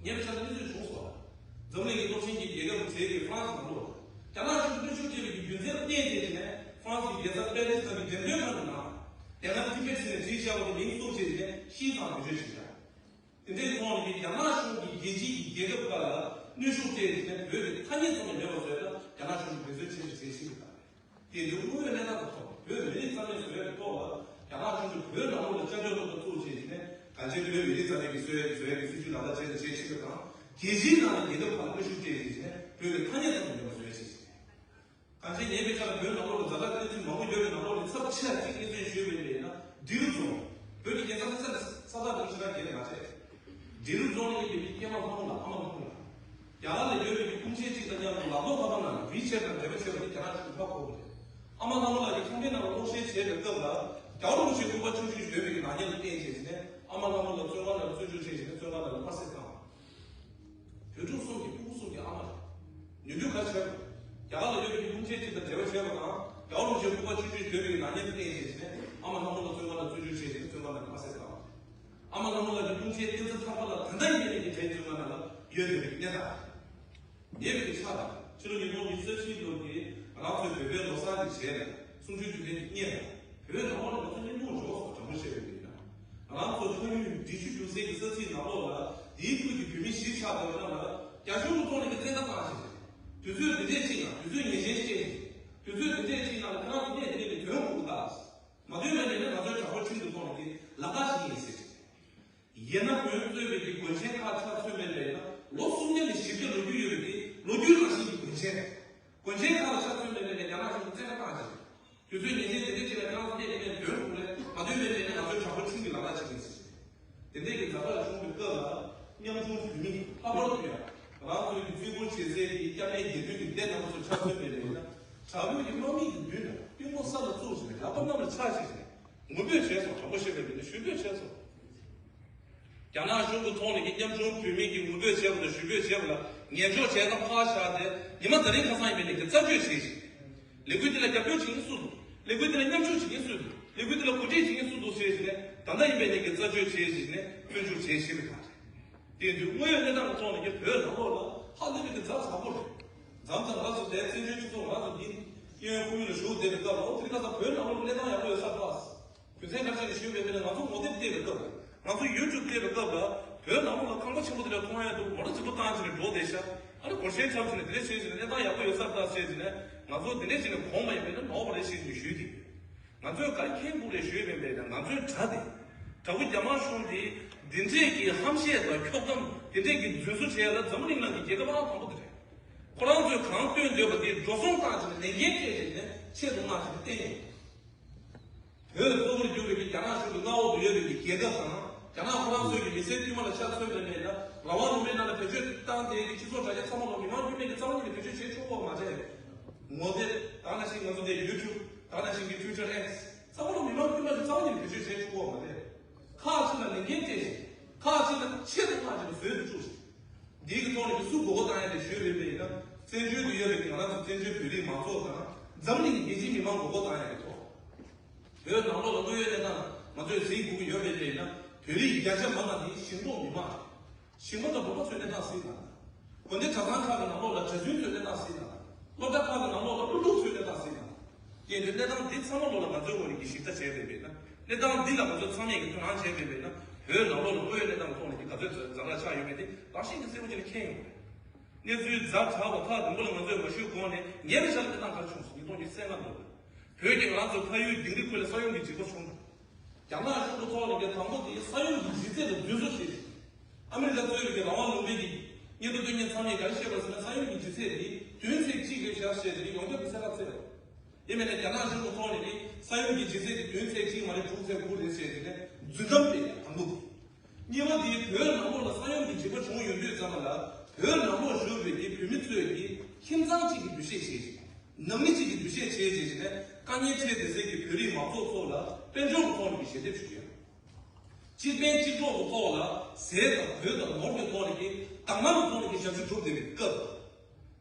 ཉེ་བའི་ཆར་གནས་ཚུལ་བྱུང་སོང་། འཛམ་གླིང་གི་སྟོབས་ཆེན་གྱི་རྒྱལ་ཁབ་གྲས་ཀྱི་ཧྥ་རན་སི་ནང་ལོགས་རྒྱ་ནག་གཞུང་གིས་གནོན་ཤུགས་སྤྲད་པའི་གི་རྒྱུ་མཚན་ལ་བརྟེན་བྱས་ནས་ཧྥ་རན་སིའི་རྒྱལ་ས་པེ་རི་སི་ནང་གི་འགྲེམས་སྟོན་ཁང་གི་ནང་དེ་སྔ་ཊི་བེ་ཊི་ཟེར་ནས་བྲིས་བཞག་པ་དེ་མིང་བཙུགས་བྱས་ནས་ཤིས་ཙང་བེད་སྤྱོད་བྱས་བཞག་དེ་འདྲའི་ཐོག་ནས་རྒྱ་ནག་གཞུང་གིས་རྒྱལ་སྤྱིའི་རྒྱལ་ཁབ་ཁག་ལ་གནོན་ཤུགས་སྤྲད་བྱས་ནས་བོད་ཀྱི་ཐ་སྙད་ཙམ་ཡང་མེད་པ་བཟོས་ན་རྒྱ་ནག་གཞུང་གིས་འབད་བརྩོན་བྱས་ནས་བྱེད་བཞིན་པ་དང་། དེ་དུས་དངོས་ཡོད་གནས་སྟངས་ཀྱི་ཐོག་བོད་མི་རིགས་རྩ་མེད་བཟོ་ཡག་གི་ཐོག་ལ་རྒྱ་ནག་གཞུང་གིས་བོད་ནང་ལོགས་ལ་བཅའ་སྡོད་སློབ་གྲྭ་བཙུགས་བྱས་བྱས་ནས་གང་ཅིའི་བོད་མི་རིགས་རྩ་མེད་ཀྱི་བཟོ་ཡག་བཟོ་ཡག་གི་སྲིད་ཇུས་ལག་བསྟར་བྱས་ནས་བྱེད་བཞིན་པ་དང་། རྒྱལ་སྤྱིའི་ནང་ལ་རྒྱལ་ཁབ་ཁག་ལ་གནོན་ཤུགས་སྤྲད་བྱས་བྱས་ནས་བོད་ཀྱི་ཐ་སྙད་ཙམ་ཡང་མེད་པ་བཟོ་ཡག་བྱས་བྱས། གང་ཅི་ཉེ་བའི་ཆར་བོད་ནང་ལོགས་ལ་ཛ་དྲག་གནས་ཚུལ་མང་པོ་ཡོད་པའི་ནང་ལོགས་ནས་ཚབས་ཆེ་བ་གཅིག་སྙན་སེང་ཞུས་པ་ཡིན་ན། འབྲི་རུ་རྫོང་། བོད་ཀྱི་རྒྱལ་ས་ས་ས་ས་ས་དང་ཞེ་དྲག་གལ་མ་ཆེ། འབྲི་རུ་རྫོང་ནས་ཡིན་པའི་སྐྱེས་མ་ལྷ་མོ་ལགས། ཨ་མ་ལྷ་མོ་ལགས། རྒྱ་གར་ལ་ཡོད་པའི་ཁུངས་སྐྱེལ་གཅིག་དང་མཉམ་དུ་ལག་ཐོགས་ཁ་པར་ནང་ལ་ཝི་ཆེ་ཊི་དང་འབྲེལ་བ་བྱས་པ་དེ་རྒྱ་ནག་གཞུང་གིས་ཕར་གོ་གི་རེད། ཨ་མ་ལྷ་མོ་ལགས་ཀྱིས་ཁང་པའི་ནང་ལ་གློག་བཤད་བྱས་པའི་སྐབས་ལ་རྒྱལ་བ་རིན་པོ་ཆེའི་སྐུ་པར་ཆུང་ཆུང་ཞིག་ཡོད་པའི་ནག་ཉེས་ལ་བརྟེན་བྱས་ནས་ཨ་མ་ལྷ་མོ་ལགས་བཙོན་ཁང་ནང་ལ་བཙོན་འཇུག་བྱས་བྱས་ནས་བཙོན་ཁང་ནང་ལ་དམར་བསད་བཏང་། བོད་ཕྲུག་གསུམ་གྱི་སྤུ་གུ་གསུམ་གྱི་ཨ་མ་རེད། ཉོ་རྒྱུ་ག་རེ་བྱས་པ། རྒྱ་གར་ལ་ཡོད་པའི་ཁུངས་སྐྱེལ་གཅིག་དང་འབྲེལ་བ་བྱས་པ་དང་རྒྱལ་བ་རིན་པོ་ཆེའི་སྐུ་པར་ཆུང་ཆུང་ཞིག་ཡོད་པའི་ནག་ཉེས་ལ་བརྟེན་བྱས་བྱས་ནས་ཨ་མ་ལྷ་མོ་ལགས་བཙོན་ཁང་ནང་བཙོན་འཇུག་བྱས་བྱས་ནས་བཙོན་ཁང་ནང་ལ་དམར་བསད་བཏང་བ་རེད། ཨ་མ་ལྷ་མོ་ལགས་ཀྱི་ཁུངས་སྐྱེལ་བསྟན་འཛིན་ཐར་པ་ལགས་ད་ལྟ་ཡིན་པའི་གི་བྲེལ་བཙོན་ཁང་ནང་ལ་ཡོད་བསྡད་པའི་གནས་སྟངས་རེད། ཉེ་བའི་གི་ཆར་དང་ཕྱི་ལོ་ཉིས་སྟོང་ཉི་ཤུ་རྩ་བཞིའི་ལོ་གི་ང་རང་ཚོའི་བོད་པའི་ལོ་གསར་གྱི་རྗེས་ལ་གསུམ་བཅུའི་དུས་དྲན་གྱི་སྔོན་ལ་བོད་ནང་ལོགས་ལ་ང་ཚོ་བརྙན་ཐུང་འགྲོ་སོང་དྲང་པོ་བཤད་པ་ཡིན་ན། ང་རང་ཚོ་ཕ་ཡུལ་འབྲི་ཆུ་རྒྱུག་སའི་གི་ས་ཚིགས་ནང་ལོགས་ལ་དེའི་ཁུལ་གྱི་བོད་མི་གཞིས་ཆགས་བསྡད་པ་རྣམས་ལ་རྒྱ་གཞུང་གི་ཐོག་ནས་ཀྱི་བཙན་བཀའ་བཏང་བཞིན་རེད། དུས་ཚོད་འདི་འདྲས་ཅིག་ནང་དུས་ཚོད་ངེས་ཅན་ཅིག་བཤད་བཞིན། དུས་ཚོད་འདི་འདྲས་ཅིག་ནང་ལ་ཁྱེད་རང་ཚོ་གནས་འདི་ནས་ནས་དོན་ཁུར་དགོས་ད། མ་འདོད་པ་ཡིན་ན་ང་ཚོའི་དྲག་པོ་ཁྲིམས་ཀྱི་ཐོག་ནས་ཀྱི་ལག་བསྟར་ཞིག་ཡིན་ཟེར། ཡིན་ན་བོན་གཙོས་པའི་གི་དགོན་ཆེན་ཁག་ཆ་མཚོན་པའི་ལས་ན་ལོ་སུམ་བརྒྱ་ནས་བཞི་བརྒྱ་ལོ་རྒྱུས་ཡོད་པའི་གི་ལོ་རྒྱུས་རང་བཞིན་གྱི་དགོན་ཆེན། དགོན་ཆེན་ཁག་ལ་ཆ་མཚོན་པའི་ལས་ན་རྒྱ་ནག་གཞུང་གིས་བཙན་བཀའ་བཏང་ཞིང་། དུས་ཚོད་ངེས་ཅན་དེ་འདྲ་ཅིག་ལ་ཁྱེད་རང་ཚོ་གནས་དེ་ནས་དོན་ཁུར་ལས་མ་འདོད་པའི་ལས་ན་ང་ཚོའི་དྲག་པོ་ཁྲིམས་ཀྱི་ལག་བསྟར་བྱེད་ཀྱི་ཡིན་ཟེར། དེ་འདྲའི་གི་ཛ་དྲག་བྱུང་བའི་སྐབས་ལ་ཉམ་ཆུང་བོད་མི་ལྷག་པར་དུ་ཡང་ང་རང་ཚོའི་གི་བརྩི་བཀུར་བྱེད་སའི་གི་སྐྱབས་གནས་དགེ་འདུན་གྱི་སྡེ་རྣམ་པ་ཚོ་ཆ་མཚོན་པའི་ལས་ན་དྲག་པོའི་གི་དམག་མི་གི་མདུན་ལ་གཏིང་མོ་ས་ལ་བཙུགས་ཤིང་ལག་པ་གནམ་ལ་ཕྱར་ཞིང་ངུ་འབོད་བྱས་སོང་། དྲང་པོ་བཤད་པ་ཡིན་ན་ཞུ་འབོད་བྱས་སོང་། རྒྱ་ནག་གཞུང་གི་ཐོག་ནས་ཀྱི་ཉམ་ཆུང་བོད་མི་གི་ངུ་འབོད་བྱས་པ་དང་ཞུ་འབོད་བྱས་པ་ལ་ཉན་འཇོག་བྱས་ན་ཕར་བཞག་སྟེ་ཉི་མ་ད་རིང་ཁ་སང་ཡིན་པའི་ནས་ཀྱི་རྩད་གཅོད་བྱས་ཤིང་། ལས་འགུལ་འདི་ལ་རྒྱབ་སྐྱོར་བྱེད་མཁན་སུ་འདུག་ལས་འགུལ་འདི་ལ་མཉམ་ཞུགས་བྱེད་མཁན་སུ་འདུག་ལས་འགུལ་འདི་ལ་གོ་སྒྲིག་བྱེད་མཁན་སུ་འདུག་ཟེར་ཞིག་ནས་ད་ལྟ་ཡིན་པའི་ནས་ཀྱི་རྩད་གཅོད་བྱས་ཤིག་ནས་བཙོན་འཇུག་བྱས་ཤིག་རེད་ད། དེ་དུས་དངོས་ཡོད་གནས་སྟངས་ཀྱི་ཐོག་ནས་ཀྱི་བོད་ནང་ལོགས་ལ་ཧ་ལས་པའི་གི་ཛ་དྲག་པོ་རེད། མཚམས་མཚམས་ང་ཚོ་དེ་བཙན་བྱོལ་སྤྱི་ཚོགས་ང་ཚོ་འདི་གཡས་གཡོན་ཁོར་ཡུག་ལ་བཞུགས་བསྡད་པའི་སྐབས་ལ་ཨོ་དེ་རིང་ཁ་སང་བོད་ནང་ལོགས་ལ་གནས་སྟངས་ཡག་པོ་ཡོད་ས་རེད་པ། རྒྱུ་མཚན་ག་རེ་ཞིག་ཞུས་པའི་མི་ལ་ང་ཚོ་ངོ་དེབ་བལྟས་པའི་སྐབས་ལ་ང་ཚོ་ཡུ་ཊུབ་བལྟས་པའི་སྐབས་ལ་བོད་ནང་ལོགས་ལ་ཁང་པ་ཆེན་པོ་དེ་འདྲ་མཐོང་ཡ་འདུག་མོ་ཊ་ཆེན་པོ་བཏང་བྱས་ནས་འགྲོ་བསྡད་ཤག་ཨ་ནི་སྒོར་གཞས་འཁྲབ་བྱས་ནས་དེ་འདྲ་བྱས་བྱས་ནས་གནས་སྟངས་ཡག་པོ་ཡོད་ས་རེད་ད་བྱས་བྱས་ནས་ང་ཚོ་དེ་འདྲ་བྱས་ནས་གོང་མ་ཡིན་པས་ན་ནོར་བ་རེད་ཞེས་ནས་ཞུས་ཏེ། ང་ཚོས་ག་རེ་མཁྱེན་དགོས་རེད་ཞུས་པ་ཡིན་པས་ན། ང་ཚོའི་དགྲ་དེ། དྲག་པོ་རྒྱ་དམར་གཞུང་དེ་འདི་འདྲས་ཀྱི་ཧམ་བཤད་དང་འཁྱོག་གཏམ་འདི་འདྲས་ཀྱི་རྫུན་བཟོ་བྱས་ལ་འཛམ་བུ་གླིང་ནང་གི་རྒྱལ་ཁབ་ཨང་དང་པོ་དེ་རེད། ཁོ་རང་ཚོས་གང་སྟོན་འདོད་པ་དེ་འགྲོ་སོང་བཏང་བྱས་ནས་ལས་འགན་སྤྲད་བྱས་ནས་ཆེད་དུ་མངགས་བྱས་ནས་བསྟན་ཡོད། བོད་གཙོ་བོར་གྱུར་པའི་རྒྱ་ནག་གཞུང་གི་མངའ་འོག་ཏུ་ཡོད་པའི་རྒྱལ་ཁབ་དང་རྒྱ་ནག་ཁོ་རང་ཚོའི་གི་མི་སེར་དཀྱུས་མ་ལ་ཤ་ཚ་པོ་མེད་ན། རང་དབང་ལུང་པའི་ནང་ལ་བེད་སྤྱོད་བཏང་དེ་གི་སྤྱི་ཚོགས་དྲ་རྒྱ་ཚང་མ་ལ་མི་མང་དཀྱུས་མ་གི་རྩ་བ་ཉིད་ནས་བེད་སྤྱོད་བྱེད་ཆོག་གི་མ་རེད། ངོ་དེབ་ད་ནང་བཞིན་ང་ཚོ་དེ་ཡུ་ཊུབ་ད་ནང་བཞིན་གི་ཊུའི་ཊར་ཨེགསི་ཚང་མ་ལ་མི་མང་དཀྱུས་མ་གི་རྩ་བ་ཉིད་ནས་བེད་སྤྱོད་བྱེད་ཆོག་གི་མ་རེད། ཁག་ཅིག་ལ་ལས་འགན་སྤྲད་ཤིང་ཁག་ཅིག་ལ་ཆེད་དུ་མངགས་ཅིག་ལ་བཟོས་ཏེ་བཅུག་ཤིང་། འདིའི་གི་ཐོག་ནས་ཀྱི་སུ་མགོ་སྐོར་བཏང་ཡ་རེད་ཞུས་པ་ཡིན་པ་ཡིན་ན། བཙན་བྱོལ་དུ་ཡོད་པའི་ང་རང་ཚོ་བཙན་བྱོལ་བོད་རིགས་མང་ཚོགས་དང་འཛམ་གླིང་རྒྱལ་སྤྱིའི་མི་མང་མགོ་སྐོར་བཏང་ཡ་གི་ཐོག་བོད་ནང་ལོགས་ལ་དངོས་ཡོད་གནས་སྟངས་ང་ཚོས་གཟིགས་དགོས་ཀྱི་ཡོད་པ་ཡིན་ན། བོད་རིགས་བརྒྱ་ཆ་མང་བ་དེ་ཞིང་འབྲོག་མི་མང་། ཞིང་པ་དང་འབྲོག་པ་ཚོའི་གནས་སྟངས་གཟིགས་དང་། དགོན་སྡེ་གྲྭ་ཚང་ཁག་གི་ནང་ལོགས་ལ་གྲྭ་བཙུན་ཚོའི་གནས་སྟངས་གཟིགས་དང་། སློབ་གྲྭ་ཁག་གི་ནང་ལོགས་ལ་སློབ་ཕྲུག་ཚོའི་གནས་སྟངས་གཟིགས་དང་། དེ་འདྲའི་གནས་སྟངས་འདི་ཚང་མ་ལོགས་ལ་ང་ཚོའི་ངོས་ནས་ཀྱི་ཞིབ་ལྟ་བྱས་པ་ཡིན་ན། གནས་སྟངས་འདི་ལ་ང་ཚོ་ཚང་མས་ཀྱི་ཐོས་རང་བྱས་པ་ཡིན་ན། བོད་ནང་ལོགས་ལ་དངོས་ཡོད་གནས་སྟངས་ཀྱི་ཐོག་ནས་ཀྱི་ག་ཚོད་ཛ་དྲག་ཆགས་ཡོད་མེད་དེ་རང་བཞིན་གྱི་གསལ་པོ་ཅིག་ལ་མཁྱེན་ཡོང་གི་རེད། གནས་ཚུལ་ཛ་དྲག་པ་ཁག་མདུན་ལ་ང་ཚོས་མ་ཞུས་གོང་ནས་ངས་པའི་ཆ་ལ་གནས་སྟངས་ག་རེ་བྱུང་སོང་། ཉིས་སྟོང་ཉི་ཤུ་རྩ་ལྔ་ལོར་བོད་ཀྱི་ང་རང་ཚོ་ཕ་ཡུལ་དིང་རི་ཁུལ་ལ་ས་ཡོམ་གྱི་འཇིགས་པ་བྱུང་། རྒྱ་ནག་གཞུང་གི་ཐོག་ནས་ཀྱི་དང་པོ་དེ་ས་ཡོམ་གྱི་ལྗིད་ཚད་ལ་རྫུན་བཟོ་བྱས་ཤིང་། ཨ་མི་རི་ཀ་གཙོས་པའི་རྒྱལ་དབང་ལུང་པའི་གི་སྙན་ཐོ་སྟོན་མཁན་ཚང་མས་ག་རེ་བཤད་པ་ཟེར་ན། ས་ཡོམ་གྱི་ལྗིད་ཚད་དེ་བདུན་ཚེག་གཅིག་རེད་བཞག་བཤད་དེ་ཡོངས་ཁྱབ་ཀྱི་གསལ་བསྒྲགས་བྱས་ཡོད། ཡིན་མིན་ན་རྒྱ་ནག་གཞུང་གི་ཐོག་ནས་ནི་ས་ཡོམ་གྱི་ལྗིད་ཚད་དེ་བདུན་ཚེག་གཅིག་མ་རེད། དྲུག་ཚེག་དགུ་རེད་བཤད་དེ་ནས་རྫུན་གཏམ་སྤེལ་ཡ་དང་པོ་དེ། གཉིས་པ་དེ་བོད་ནང་ལོགས་ལ་ས་ཡོམ་གྱི་འཇིགས་པ་བྱུང་ཡོང་དུས་ཙམ་པ་ལ་བོད་ནང་ལོགས་བཞུགས་པའི་གི་བོད་མི་ཚོས་ཀྱི་ཁྱིམ་ཚང་གཅིག་གི་འདུ་ཤེས་བྱས་ཤིང་། ནང་མི་གཅིག་གི་འདུ་ཤེས་བྱས་བྱས་ནས་དཀའ་ངལ་འཕྲད་བསྡད་སའི་གི་བོད་རིགས་མང་ཚོགས་ཚོ་ལ་དཔལ་འབྱོར་གྱི་ཐོག་ནས་ཀྱི་ཞལ་འདེབས་ཞུ་ཡ། གཅིག་ཕན་གཅིག་གྲོགས་ཀྱི་ཐོག་ལ་ཟས་དང་གོས་དང་ནོར་གྱི་ཐོག་ནས་ཀྱི་དག་སྣང་གི་ཐོག་ནས་ཀྱི་ཞབས་ཞུ་སྒྲུབ་བསྡད་པའི་སྐབས།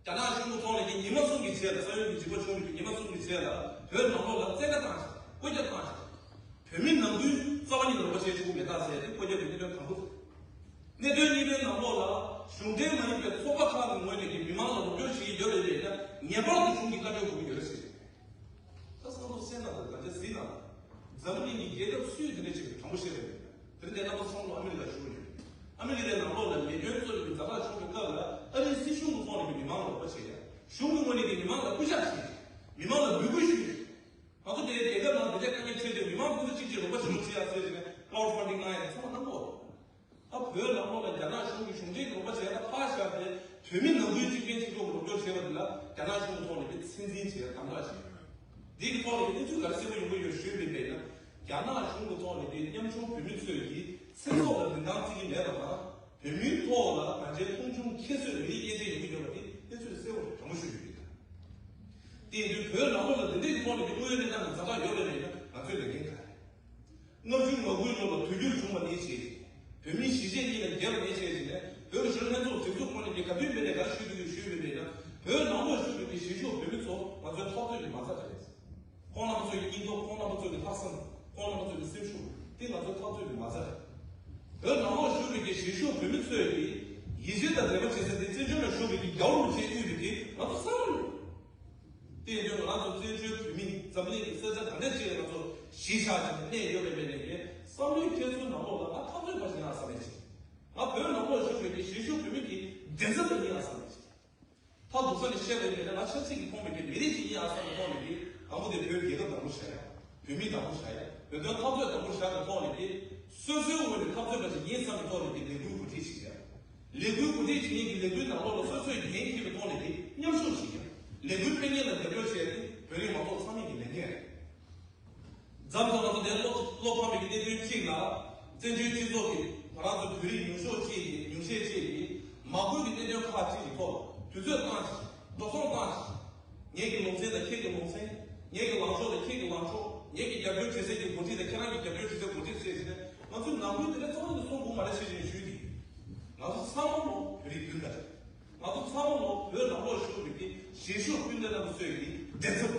རྒྱ་ནག་གཞུང་གི་ཐོག་ནས་ཀྱི་ཉི་མ་གསུམ་གྱི་རྗེས་ལ་ས་ཡོམ་གྱི་འཇིགས་པ་བྱུང་བའི་ཉི་མ་གསུམ་གྱི་རྗེས་ལ་བོད་ནང་ལོགས་ལ་བཙན་བཀའ་བཏང་ཞིང་བཀོད་ཁྱབ་བཏང་ཞིང་། བོད་མི་ནང་ཁུལ་རྩ་བ་ཉིད་ནས་རོགས་པ་བྱེད་ཆོག་གི་མེད་ཐག་ཟེར་ཏེ་བཀོད་ཁྱབ་ཀྱི་གནད་དོན་དང་པོ། གནད་དོན་གཉིས་པའི་ནང་ལོགས་ལ་གཞུང་འབྲེལ་མ་ཡིན་པའི་ཚོགས་པ་ཁག་གི་ངོས་ནས་ཀྱི་མི་མང་ལ་རོགས་སྐྱོར་བྱེད་ཀྱི་ཡོད་པའི་རེད་ན་ངེས་པར་དུ་གཞུང་གི་བཀའ་འཁྲོལ་དགོས་ཀྱི་ཡོད་རེད་ཟེར། ད་བསམ་བློ་གསལ་ན་དང་ག་ཚད་ཟིན་ན། འཛམ་བུ་གླིང་གི་རྒྱལ་ཁབ་སུས་དེ་འདྲ་བྱེད་པའི་དྲང་པོ་བཤད་པ་ཡིན་ན། དེ་རིང་འདི་རྣམ་པ་ཚང་མ་ཨ་མི་རི་ཀ་བཞུགས་ཡོད། ཨ་མི་རི་ཀའི་ནང་ལོགས་ལ་མེ་སྐྱོན་གཙོ་ཡིན་པའི་ཛ་དྲག་བྱུང་བའི་སྐབས་ལ་ཨ་རིའི་སྲིད་གཞུང་གི་ཐོག་ནས་ཀྱི་མི་མང་ལ་རོགས་པ་བྱེད་ཡ། གཞུང་གི་ངོས་ནས་ཀྱི་མི་མང་ལ་སྐུལ་ལྕག་བྱེད་ཡ། མི་མང་ལ་འབོད་སྐུལ་ཞུ་ཡ། ང་ཚོ་དེའི་རྒྱལ་ཁབ་ནང་དེ་འདྲའི་དཀའ་ངལ་འཕྲད་དུས་མི་མང་ཕུན་སུམ་ཚོགས་ཀྱིས་རོགས་པ་ཞུ་རོགས་བྱེད་ཡ་ཟེར་བྱས་ནས་crowd funding་གནང་ཡ་ཚང་མ་གནང་གོ། ད་བོད་ནང་ལོགས་ལ་རྒྱ་ནག་གཞུང་གིས་གཞུང་འབྲེལ་གྱི་རོགས་པ་བྱས་ན་ཕར་བཞག་སྟེ་བོད་མི་ནང་ཁུལ་གཅིག་ཕན་གཅིག་གྲོགས་ཀྱི་རོགས་སྐྱོར་བྱས་པ་འདི་ལ་རྒྱ་ནག་གཞུང་གི་ཐོག་ནས་ཀྱི་མཚན་འཛིན་བྱས་དམ་དྲག་བྱས། འདི་གི་ཐོག་ནས་ཀྱི་གནས་ཚུལ་ག་རེ་གསལ་པོ་ཡོང་གི་ཡོད་ཞུས་པ་ཡིན་ན། རྒྱ་ནག་གཞུང་གི་ཐོག་ནས་ཀྱི་ཉམ་ཆུང་བོད་མི་ཚོས་ཀྱི་ཚེ་སྲོག་ལ་རིན་ཐང་བརྩི་གི་མེད་པ་དང་། བོད་མིའི་ཐོག་ལ་ང་ཚོའི་མཐོང་ཆུང་ཁྱད་གསོད་མི་རིགས་དབྱེ་འབྱེད་ཡོང་གི་ཡོད་པ་དེ་གནས་ཚུལ་གསལ་པོ་དྲང་པོ་ཞུ་རྒྱུ་ཡིན། དེ་ཡིན་དུས་བོད་ནང་ལོགས་ལ་འདི་འདྲའི་གི་ཐོག་ནས་ཀྱི་དངོས་ཡོད་གནས་སྟངས་ཀྱི་ཛ་དྲག་ཡོད་པ་མེད་ན་ང་ཚོའི་ལས་འགན་ག་རེ། ལྔ་བཅུ་ང་དགུའི་ལོ་ལ་དུས་འགྱུར་བྱུང་བ་ནས་བྱས། བོད་མིའི་གཞིས་བྱེས་གཉིས་ལ་འགལ་བ་ནས་བྱས་ཟིན་ནས་བོད་ཀྱི་གཞོན་ནུ་ལྷན་ཚོགས་སྒྲིག་འཛུགས་ཁོ་ནས་ཀྱི་ག་དུས་མིན་ནས་ག་རེ་ཞུས་འདུག་ཞུས་པ་ཡིན་ན། བོད་ནང་ལོགས་བཞུགས་པའི་གཞིས་བཞུགས་བོད་མི་ཚོ་ང་ཚོའི་འཐབ་རྩོད་ཀྱི་མ་རྩ་རེད། ཁོང་རྣམ་པ་ཚོའི་སྙིང་སྟོབས། ཁོང་རྣམ་པ་ཚོའི་ལྷག་བསམ། ཁོང་རྣམ་པ་ཚོའི་སེམས་ཤུགས་དེ་ང་ཚོའི་འཐབ་རྩོད་ཀྱི་མ་རྩ་རེད། བོད་ནང་ལོགས་བཞུགས་པའི་གཞིས་བཞུགས་བོད་མི་ཚོས་ཀྱི་ཡིད་ཆེས་དང་དད་པ་བྱེད་ས་དེ་བཙན་བྱོལ་ནང་བཞུགས་པའི་རྒྱལ་བ་རིན་པོ་ཆེས་དབུས་པའི་དེ་ང་ཚོ་བསམ་བློ། དེ་ཡིན་དུས་ང་ཚོ་བཙན་བྱོལ་བོད་མི་འཛམ་གླིང་གི་ས་ཆ་ག་འདྲ་ཅིག་ལ་ང་ཚོ་གཞིས་ཆགས་ཀྱི་གནས་ཡོད་པའི་མེད་ནས་ཀྱི་བསམ་བློའི་འཁྱེར་སོའི་ནང་ལོགས་ལ་ང་འཐབ་རྩོད་པ་ཞིག་ཡིན་ཨ་བསམ་ཡས་ཅིག་ང་བོད་ནང་ལོགས་བཞུགས་པའི་གི་གཞིས་བཞུགས་བོད་མི་གི་བདེན་ཚབ་པ་ཡིན་ཨ་བསམ་ཡས་ཅིག་མཐའ་སྡུག་ས་ནས་བཤད་པའི་མེད་ན་ང་ཆབ་སྲིད་ཀྱིས་ཕོངས་པའི་གི་མི་རིགས་ཅིག་ཡིན་ཨ་བསམ་པའི་ཐོག་ནས་ཀྱི་དང་པོ་དེ་བོད་རྒྱལ་ཁབ་དང་པོ་བཞག་ཡ། བོད་མི་དང་པོ་བཞག་ཡ། བོད་དོན་འཐབ་རྩོད་དང་པོ་བཞག་པའི་ཐོག་ནས་ཀྱི་སོ་སོའི་ངོས་ནས་འཐབ་རྩོད་པ་ཅིག་ཡིན་བསམ་པའི་ཐོག་ནས་ཀྱི་ལས་འགུལ་གོ་སྒྲིག་བྱེད་ཡ། ལས་འགུལ་གོ་སྒྲིག་བྱེད་མཁན་གྱི་ལས་འགུལ་ནང་ལོགས་ལ་སོ་སོས་འགན་འཁྱེར་བའི་ཐོག་ནས་ཀྱི་མཉམ་ཞུགས་བྱེད་ཡ། ལས་འགུལ་སྤེལ་མཁན་ལ་རྒྱབ་སྐྱོར་བྱེད་ཡ་དེ་བོད་རིགས་མང་ཚོགས་ཚང་མས་ཀྱི་ལས་འགན་རེད། མཚམས་སུ་ང་ཚོ་དེ་བློ་བློ་ཕམ་པའི་གནད་དོན་གཅིག་ལ། བཙན་བྱོལ་སྤྱི་ཚོགས་ཀྱི་ང་རང་ཚོ་བོད་རིགས་ཉུང་ཤོས་གཅིག་གི་ཉུང་ཤས་གཅིག་གིས་མ་དགོས་ཀྱི་གནད་དོན་ཁག་ཅིག་གི་ཐོག་དུས་ཚོད་བཏང་ཞིང་འགྲོ་སོང་བཏང་ཞིང་། ངེད་ཀྱི་ལུང་ཚན་དང་ཁྱེད་ཀྱི་ལུང་ཚན། ངེད་ཀྱི་ལངས་ཕྱོགས་དང་ཁྱེད་ཀྱི་ལངས་ཕྱོགས། ངེད་ཀྱི་རྒྱབ་སྐྱོར་བྱེད་སའི་གི་འགོ་ཁྲིད་དང་ཁྱེད་རང་གི་རྒྱབ་སྐྱོར་བྱེད་སའི་འགོ་ཁྲིད་བྱས་ཟིན་ནས་ང་ཚོའི་ནང་ཁུལ་དེ་འདྲ་རྩ་བ་ནས་སོང་དགོས་མ་རེད་ཟེར་ནས་ཞུས་ཏེ། ང་ཚོ་ཚང་མ་ལོ་བོད་རིགས་བདུན་ལ་རེད། ང་ཚོ་ཚང་མ་ལོ་བོད་ནང་ལོགས་བཞུགས་པའི་གི་གཞིས་བཞུགས་སྤུན་ཟླ་རྣམ་པ་ཚོའི་གི་བདེན་ཚབ།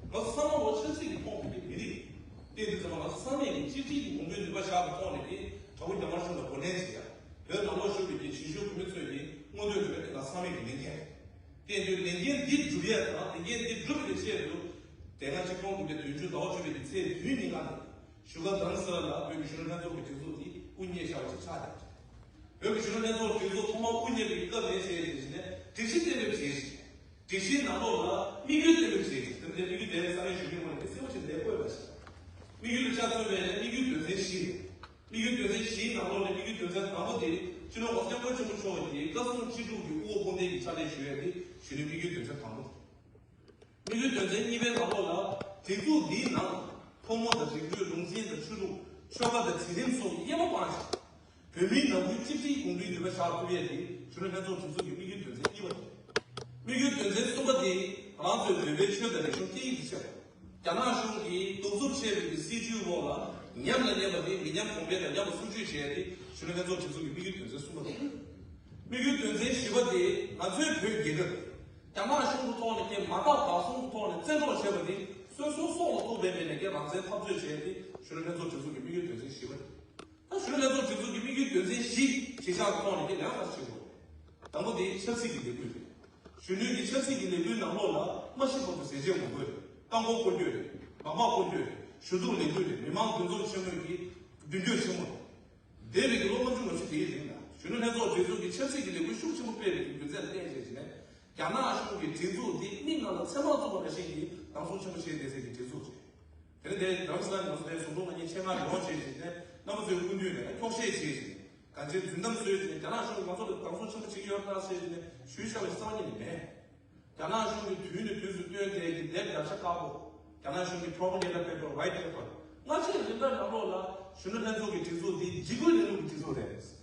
ང་ཚོ་ཚང་མ་ལོ་ཆབ་སྲིད་ཀྱི་ཕོངས་པའི་གི་མི་རིགས། དེ་དུས་ཙམ་པ་ང་ཚོ་ཚང་མས་གི་གཅིག་སྒྲིལ་གྱི་གོང་བུའི་ནུས་པ་བཞག་པའི་ཐོག་ནས་གི་དྲག་པོ་རྒྱ་དམར་གཞུང་ལ་གོ་ལན་བྱེད་ཡ། བོད་ནང་ལོགས་བཞུགས་པའི་གི་གཞིས་བཞུགས་བོད་མི་ཚོའི་གི་མངོན་འདོད་རེད་པས་དེ་ང་ཚང་མས་གི་ལས་འགན་རེད། དེ་དུས་ལས་འགན་འདི་སྒྲུབ་ཡ་དང་ལས་འགན་འདི་སྒྲུབ་པའི་ཆེད་དུ། དེ་སྔ་ཆིག་སྟོང་དགུ་བརྒྱ་བདུན་ཅུ་ཟླ་བ་བཅུ་པའི་གི་ཚེས་བདུན་ཉིན་ཀ་ནས་བཞུགས་སྒར་རྡ་རམ་ས་ལ་ལ་བོད་ཀྱི་གཞོན་ནུ་ལྷན་ཚོགས་ཀྱི་སྒྲིག་འཛུགས་འདི་དབུ་བརྙེས་བཞག་པ་ཅིག་ཆགས་བསྡད་པ་རེད། བོད་ཀྱི་གཞོན་ནུ་ལྷན་ཚོགས་སྒྲིག་འཛུགས་ཐོག་མ་དབུ་བརྙེས་པའི་སྐབས་ནས་བྱས་ཏེ་བྱས་ནས་སྒྲིག་གཞི་གཏན་འབེབས་བྱས་ཤིང་། སྒྲིག་གཞིའི་ནང་ལོགས་ལ་དམིགས་ཡུལ་གཏན་འབེབས་བྱས་ཤིང་། དེ་འདྲའི་དམིགས་ཡུལ་དེ་ས་གནས་གཞོན་ནུའི་ངོས་ནས་གསལ་པོ་ཞིག་ལས་བཀོད་པ་ཞིག་དམིགས་ཡུལ་ལ་ཆ་མཚོན་པ་ཡིན་ན་དམིགས་ཡུལ་དོན་ཚན་བཞི་རེད། དམིགས་ཡུལ་དོན་ཚན་བཞིའི་ནང་ལོགས་ནས་དམིགས་ཡུལ་དོན་ཚན་དང་པོ་དེ་སྤྱི་ནོར་༸གོང་ས་༸སྐྱབས་མགོན་ཆེན་པོ་མཆོག་གིས་བཀའ་གསུང་ཅི་སྒྲུབ་ཀྱི་དབུ་འོག་དཔུང་སྡེ་གི་ཕྱག་ལས་ཞུ་ཡ་དེ་གཞོན་ནུའི་དམིགས་ཡུལ་དོན་ཚན་དང་པོ། དམིགས་ཡུལ་དོན་ཚན་གཉིས་པའི་ནང་ལོགས་ལ་སྒྲིག་འཛུགས་འདིའི་ནང་ཕོ་མོ་དང་རིགས་རུས་ལུང་ཚན་དང་ཆོས་ལུགས་ཆོལ་ཁ་དང་འཛིན་རིམ་སོགས་དབྱེ་བ་སྤངས་ཤིང་། བོད་མིའི་ནང་ཁུལ་གཅིག་སྒྲིལ་གོང་འཕེལ་ནུས་པ་བཞག་ཐུབ་ཡས་དེ་གཞོན་ནུ་ལྷན་ཚོགས་སྒྲིག་འཛུགས་ཀྱི་དམིགས་ཡུལ་དོན་ཚན་གཉིས་པ་རེད། དམིགས་ཡུལ་དོན་ཚན་གསུམ་པ་དེ་ང་རང་ཚོའི་བོད་པའི་ཆོས་དང་རིག་གཞུང་སྐད་ཡིག་དང་བཅས་པ། རྒྱ་ནག་གཞུང་གིས་གདུག་རྩུབ་ཆེ་བའི་གི་སྲིད་བྱུས་འོག་ལ་ཉམས་ལ་ལེན་པ་དེ་མི་ཉམས་གོང་འཕེལ་དང་མཉམ་པ་སྲུང་སྐྱོབ་བྱས་ཏེ་གཞོན་ནུ་ལྷན་ཚོགས་སྒྲིག་འཛུགས་ཀྱི་དམིགས་ཡུལ་དོན་ཚན་གསུམ་པ་དང་། དམིགས་ཡུལ་དོན་ཚན་བཞི་པ་དེ་ང་ཚོའི་བོད་རྒྱལ་ཁབ་རྒྱ་ནག་གཞུང་གི་ཐོག་ནས་ཀྱང་མ་དག་བདག་བཟུང་གི་ཐོག་ནས་བཙན་འཕྲོག་བྱས་པ་དེ་སོ་སོའི་སྲོག་ལ་གཏོགས་པའི་མེད་ནས་ཀྱང་རང་བཙན་འཐབ་རྩོད་བྱས་ཏེ་གཞོན་ནུ་ལྷན་ཚོགས་སྒྲིག་འཛུགས་ཀྱི་དམིགས་ཡུལ་དོན་ཚན་བཞི་པ་རེད། ད་གཞོན་ནུ་ལྷན་ཚོགས་སྒྲིག་འཛུགས་ཀྱི་དམིགས་ཡུལ་དོན་ཚན་བཞི་གཞི་བཞག་གི་ཐོག་ནས་ཀྱང་ལས་ཀ་བྱེད་དགོས། དང་པོ་དེ་ཆབ་སྲིད་ཀྱི་ལས་འགུལ་རེད། གཞོན་ནུའི་གི་ཆབ་སྲིད་ཀྱི་ལས་འགུལ་ནང་ལོགས་ལ་མ་ཤི་བར་དུ་ཟས་བཅད་ངོ་རྒོལ་རེད། རྐང་འཁོར་སྐོར་སྐྱོད་རེད། སྦག་སྦག་སྐོར་སྐྱོད་རེད། ཞུ་གཏུག་ལས་འགུལ་རེད། མི་མང་འདུ་འཛོམས་ཆེན་མོའི་གི་མདུན་སྐྱོད་ཆེན་མོ་རེད། འདས་པའི་གི་ལོ་ལྔ་བཅུ་ང་བཅུ་དེའི་རིང་ལ་གཞོན་ནུ་ལྷན་ཚོགས་སྒྲིག་འཛུགས་ཀྱི་ཆབ་སྲིད་ཀྱི་ལས་འགུལ་ཤུགས་ཆེན་པོ་སྤེལ་བའི་གི་རྒྱུ་མཚན་ལ་བརྟེན་བྱས་ནས་རྒྱ་ནག་གཞུང་གི་སྒྲིག་འཛུགས་འདི་མིག་ནང་ལ་ཚེར་མ་བཙུགས་པ་ནང་བཞིན་གྱི་སྡང་ཟུག་ཆེན་པོ་བྱས་བསྡད་སའི་གི་སྒྲིག་འཛུགས་རེད། དེ་ནས་དེ་རབ་སི་ལན་ང་ཚོ་དེ་ཟུང་འབྲེལ་མ་ཉེས་ཆེད་མངགས་ཡོང་བྱས་བྱས་ནས་རྣམ་པ་ཚོའི་སྐུ་མདུན་ནས་འཁྱོག་བཤད་བྱས་བྱས་ནས་གང་ཅི་རྫུན་གཏམ་བཟོས་བྱས་ནས་རྒྱ་ནག་གཞུང་གིས་ང་ཚོ་ལ་སྡང་ཟུག་ཆེན་པོ་བྱེད་ཀྱི་ཡོད་ན་བྱས་བྱས་ནས་ཞུས་བཞག་པའི་གསང་བ་ཉིད་ནས་མེད། རྒྱ་ནག་གཞུང་གིས་དུས་ནས་དུས་སུ་བཏོན་ཏེ་གི་དེབ་བརྒྱ་ཆ་དཀར་པོ། རྒྱ་ནག་གཞུང་གི་propaganda paper, white paper། སྔ་ཕྱི་རིམ་པའི་ནང་ལོགས་ལ་གཞོན་ནུ་ལྷན་ཚོགས་ཀྱི་སྒྲིག་འཛུགས་འདི་འཇིགས་སྐུལ་ལས་ལུགས་ཀྱི་སྒྲིག་འཛུགས་རེད།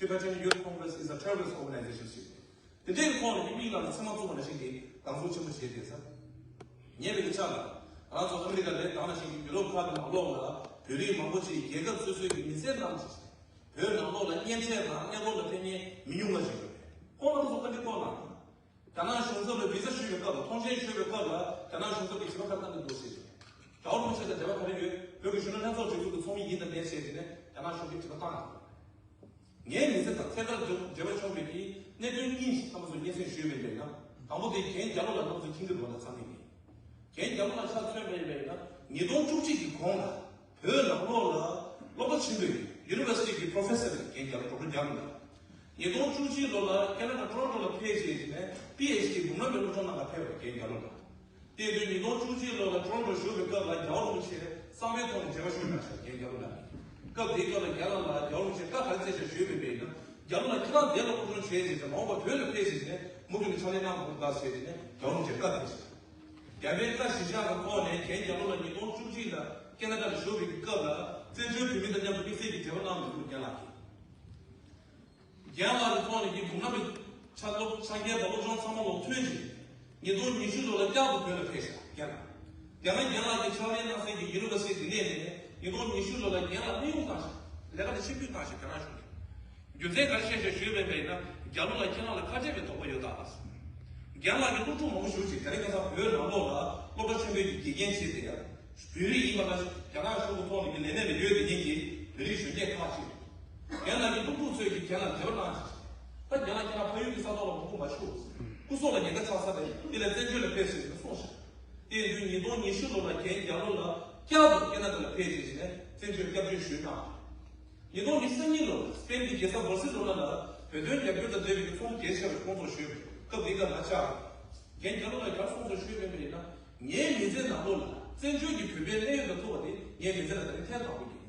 Tibetan Youth Congress is a terrorist organization ཞེས། དེ་འདྲའི་ཐོག་ནས་མིག་ལ་ཚེར་མ་བཙུགས་པ་ནང་བཞིན་གྱི་སྡང་ཟུག་ཆེན་པོ་བྱས་བསྡད་ས། ཉེ་བའི་ཆར་ལ་ང་ཚོ་ཨ་མི་རི་ཀ་ལས་དང་ནང་བཞིན་གྱི་ཡུ་རོབ་ཁག་གི་ནང་ལོགས་ལ་བོད་རིགས་མང་པོ་ཅིག་རྒྱལ་ཁབ་སོ་སོའི་གི་མི་སེར་རྣམས་བོད་ནང་ལོགས་ལ་གཉེན་འཕྲད་དང་གནས་སྐོར་ལ་ཕེབས་མཁན་མི་ཉུང་བ་ཞིག་ཡོད་རེད། ཁོང་རྣམ་ཚོ་ཨ་མི་རི་ཀ་ལ། རྒྱ་ནག་གཞུང་ཚབ་ལ་བི་ཟ་ཞུ་བའི་སྐབས་ལ་ཐོངས་མཆན་ཞུ་བའི་སྐབས་ལ་རྒྱ་ནག་གཞུང་ཚབ་ཀྱིས་དྲི་བ་ག་རེ་བཏང་གི་འདུག་ཟེར་ནས། རྒྱལ་བ་རིན་པོ་ཆེ་དང་འབྲེལ་བ་ག་རེ་ཡོད། བོད་ཀྱི་གཞོན་ནུ་ལྷན་ཚོགས་སྒྲིག་འཛུགས་ཀྱི་ཚོགས་མི་ཡིན་དང་མེད་ཟེར་ནས་རྒྱ་ནག་གཞུང་གིས་དྲི་བ་བཏང་ཡོད། ངའི་མི་ཚེ་དང་ཐད་ཀར་འབྲེལ་བ་བྱུང་བའི་གི་གནད་དོན་གཉིས་ཤིག་ཐམས་ཅད་སྙན་སེང་ཞུས་པ་ཡིན་ན། དང་པོ་དེ་རྒན་རྒྱ་ལོ་ལགས་རྣམ་ཚོ་མཁྱེན་གྱི་འདུག་ལ་ཚང་མས་ཀྱི། རྒན་རྒྱ་ལོ་ལགས་ཆ་མཚོན་པ་ཡིན་ན་ཉིས་སྟོང་བཅུ་གཅིག་གི་གོང་ལ། བོད་ནང་ལོགས་ལ་སློབ་གྲྭ་ཆེན་པོའི་ཡུ་ནི་ཝར་སི་ཊི་གི་པྲོ་ཕེ་སར་རྒན་རྒྱ་ལོ་ཌོག་ཊར་རྒྱ་ལོ་ལགས། ཉིས་སྟོང་བཅུ་གཅིག་ལོ་ལ་ཁེ་ན་ཌ་ཊོ་རོན་ཊོ་ལ་ཕེབས་བྱས་ནས་པི་ཨེཆ་ཌི་འབུམ་རམས་པའི་སློབ་སྦྱོང་གནང་ག་ཕེབས་པ་རྒན་རྒྱ་ལོ་ལགས། དེ་དུས་ཉིས་སྟོང་བཅུ་གཅིག་ལོ་ལ་ཊོ་རོན་ཊོ་བཞུགས་པའི་སྐབས་ལ་རྒྱལ་བ་རིན་པོ་ཆེ་གསང་བའི་ཐོག་ནས་མཇལ་ཁ་ཞུས་གནང་ཤག་རྒན་རྒྱ་ལོ་ལགས་ནས། སྐབས་དེའི་སྐབས་ལ་རྒན་ལགས་ལ་རྒྱལ་བ་རིན་པོ་ཆེ་བཀའ་ག་རེ་སྩལ་ཤག་ཞུས་པ་ཡིན་ན། རྒྱ་ལོ་ལགས་ཁྱེད་རང་འདི་ལ་སློབ་སྦྱོང་བྱས་རྗེས་ཀྱི་མ་འོངས་པ་བོད་ལ་ཕེབས་རྗེས་ནས་མུ་མཐུད་ནས་ཕྱག་ལས་གནང་དགོས་གདའ་ཟེར་ནས་རྒྱལ་བ་རིན་པོ་ཆེ་བཀའ་གནང་ཤག་རྒྱལ་བའི་བཀའ་གཞིར་བཞག་གི་ཐོག་ནས་རྒན་རྒྱ་ལོ་ལགས་ཉིས་སྟོང་བཅུ་གཅིག་ལ་ཁེ་ན་ཌ་ལ་བཞུགས་པའི་སྐབས་ལ་བཙན་བྱོལ་བོད་མི་དང་མཉམ་དུ་དམིགས་བསལ་གྱི་འབྲེལ་བ་གནང་མི་འདུག་རྒན་ལགས་ཀྱིས། རྒན་ལགས་ཀྱི་ཐོག་ནས་ཀྱི་འབུམ་རམས་པའི་ཕྱག་སློབ་ཕྱག་འཁྱེར་དང་སློབ་སྦྱོང་ཚང་མ་ལོག་ཐོན་རྗེས། ཉིས་སྟོང་ཉི་ཤུ་ལོ་ལ་བསྐྱར་དུ་བོད་ལ་ཕེབས་ཤག་རྒན་ལགས། རྒན་ལགས་རྒན་ལགས་ཀྱི་ཕྱག་ལས་གནང་སའི་གི་ཡུ་ནི་ཝར་སི་ཊི་དེ་ནས་ནས་ཉིས་སྟོང་ཉི་ཤུ་ལོ་ལ་རྒན་ལགས་གནས་དབྱུང་བཏང་ཤག་ལས་ཀ་དེ་ཕྱིར་འབུད་བཏང་ཤག་རྒྱ་ནག་གཞུང་གིས། རྒྱུ་མཚན་ག་རེ་བཤད་ཤག་ཞུས་པ་ཡིན་ན་རྒྱ་ལོ་ལགས་ཁྱེད་རང་ལ་ཁ་བྲལ་བའི་དོགས་པ་ཡོད་ད་ལགས། རྒན་ལགས་ཀྱིས་སློབ་ཕྲུག་མང་པོ་ཞིག་ཅིག་ད་རེས་ཁ་སང་བོད་ནང་ལོགས་ལ་སློབ་གྲྭ་ཆེན་པོའི་གི་དགེ་རྒན་བྱས་ཏེ་ཡ། བོད་རིགས་ཡིན་པ་ལ་རྒྱ་ནག་གཞུང་གི་ཐོག་ནས་ཀྱི་ལས་གནས་ལ་ཡོད་དེ་ཉིད་ཀྱི་བོད་རིགས་གཞོན་སྐྱེས་ཁག་ཅིག་རྒན་ལགས་ཀྱི་སློབ་ཕྲུག་ཚོས་ཀྱི་རྒན་ལགས་འབྲེལ་བ་གནང་ཞིང་། ད་རྒན་ལགས་ཁྱེད་རང་ཕ་ཡུལ་གྱི་ས་ཐོག་ལ་མ་འོངས་པ་ཆུ། སྐུ་སྲོག་ལ་ཉེན་ཁ་ཆགས་ས་རེད། འདི་ལས་བཙན་བྱོལ་ལ་ཕེབས་ཟེར་ནས་གསུངས་ཤག་དེ་ཡིན་དུས་ཉིས་སྟོང་ཉི་ཤུ་ལོ་ལ་རྒན་རྒྱ་ལོ་ལགས་བསྐྱར་དུ་ཁེ་ན་ཌ་ལ་ཕེབས་རྗེས་ནས་བཙན་བྱོལ་སྐྱབས་བཅོལ་ཞུས་གནང་། ཉིས་སྟོང་ཉི་ཤུ་རྩ་གཉིས་ལོར་སྤེན་པའི་རྒྱལ་ས་སྦར་སི་ལོ་ན་ལ་བོད་དོན་རྒྱབ་སྐྱོར་དང་འབྲེལ་བའི་ཚོགས་འདུ་གལ་ཆེ་བ་ཞིག་སྐོང་ཚོགས་ཞུས་པ་རེད། སྐབས་དེའི་སྐབས་ང་ཅག་རྒན་རྒྱ་ལོ་ལགས་ཀྱིས་གསུངས་ཚུལ་ཞུས་པ་ཡིན་ན། ངའི་མི་ཚེ་ནང་ལོགས་ལ་བཙན་བྱོལ་གྱི་བོད་པའི་གནད་ཡོད་དུ་ཐུག་པ་དེ་ངའི་མི་ཚེ་ལ་ད་རིང་ཐེངས་དང་པོ་ཡིན།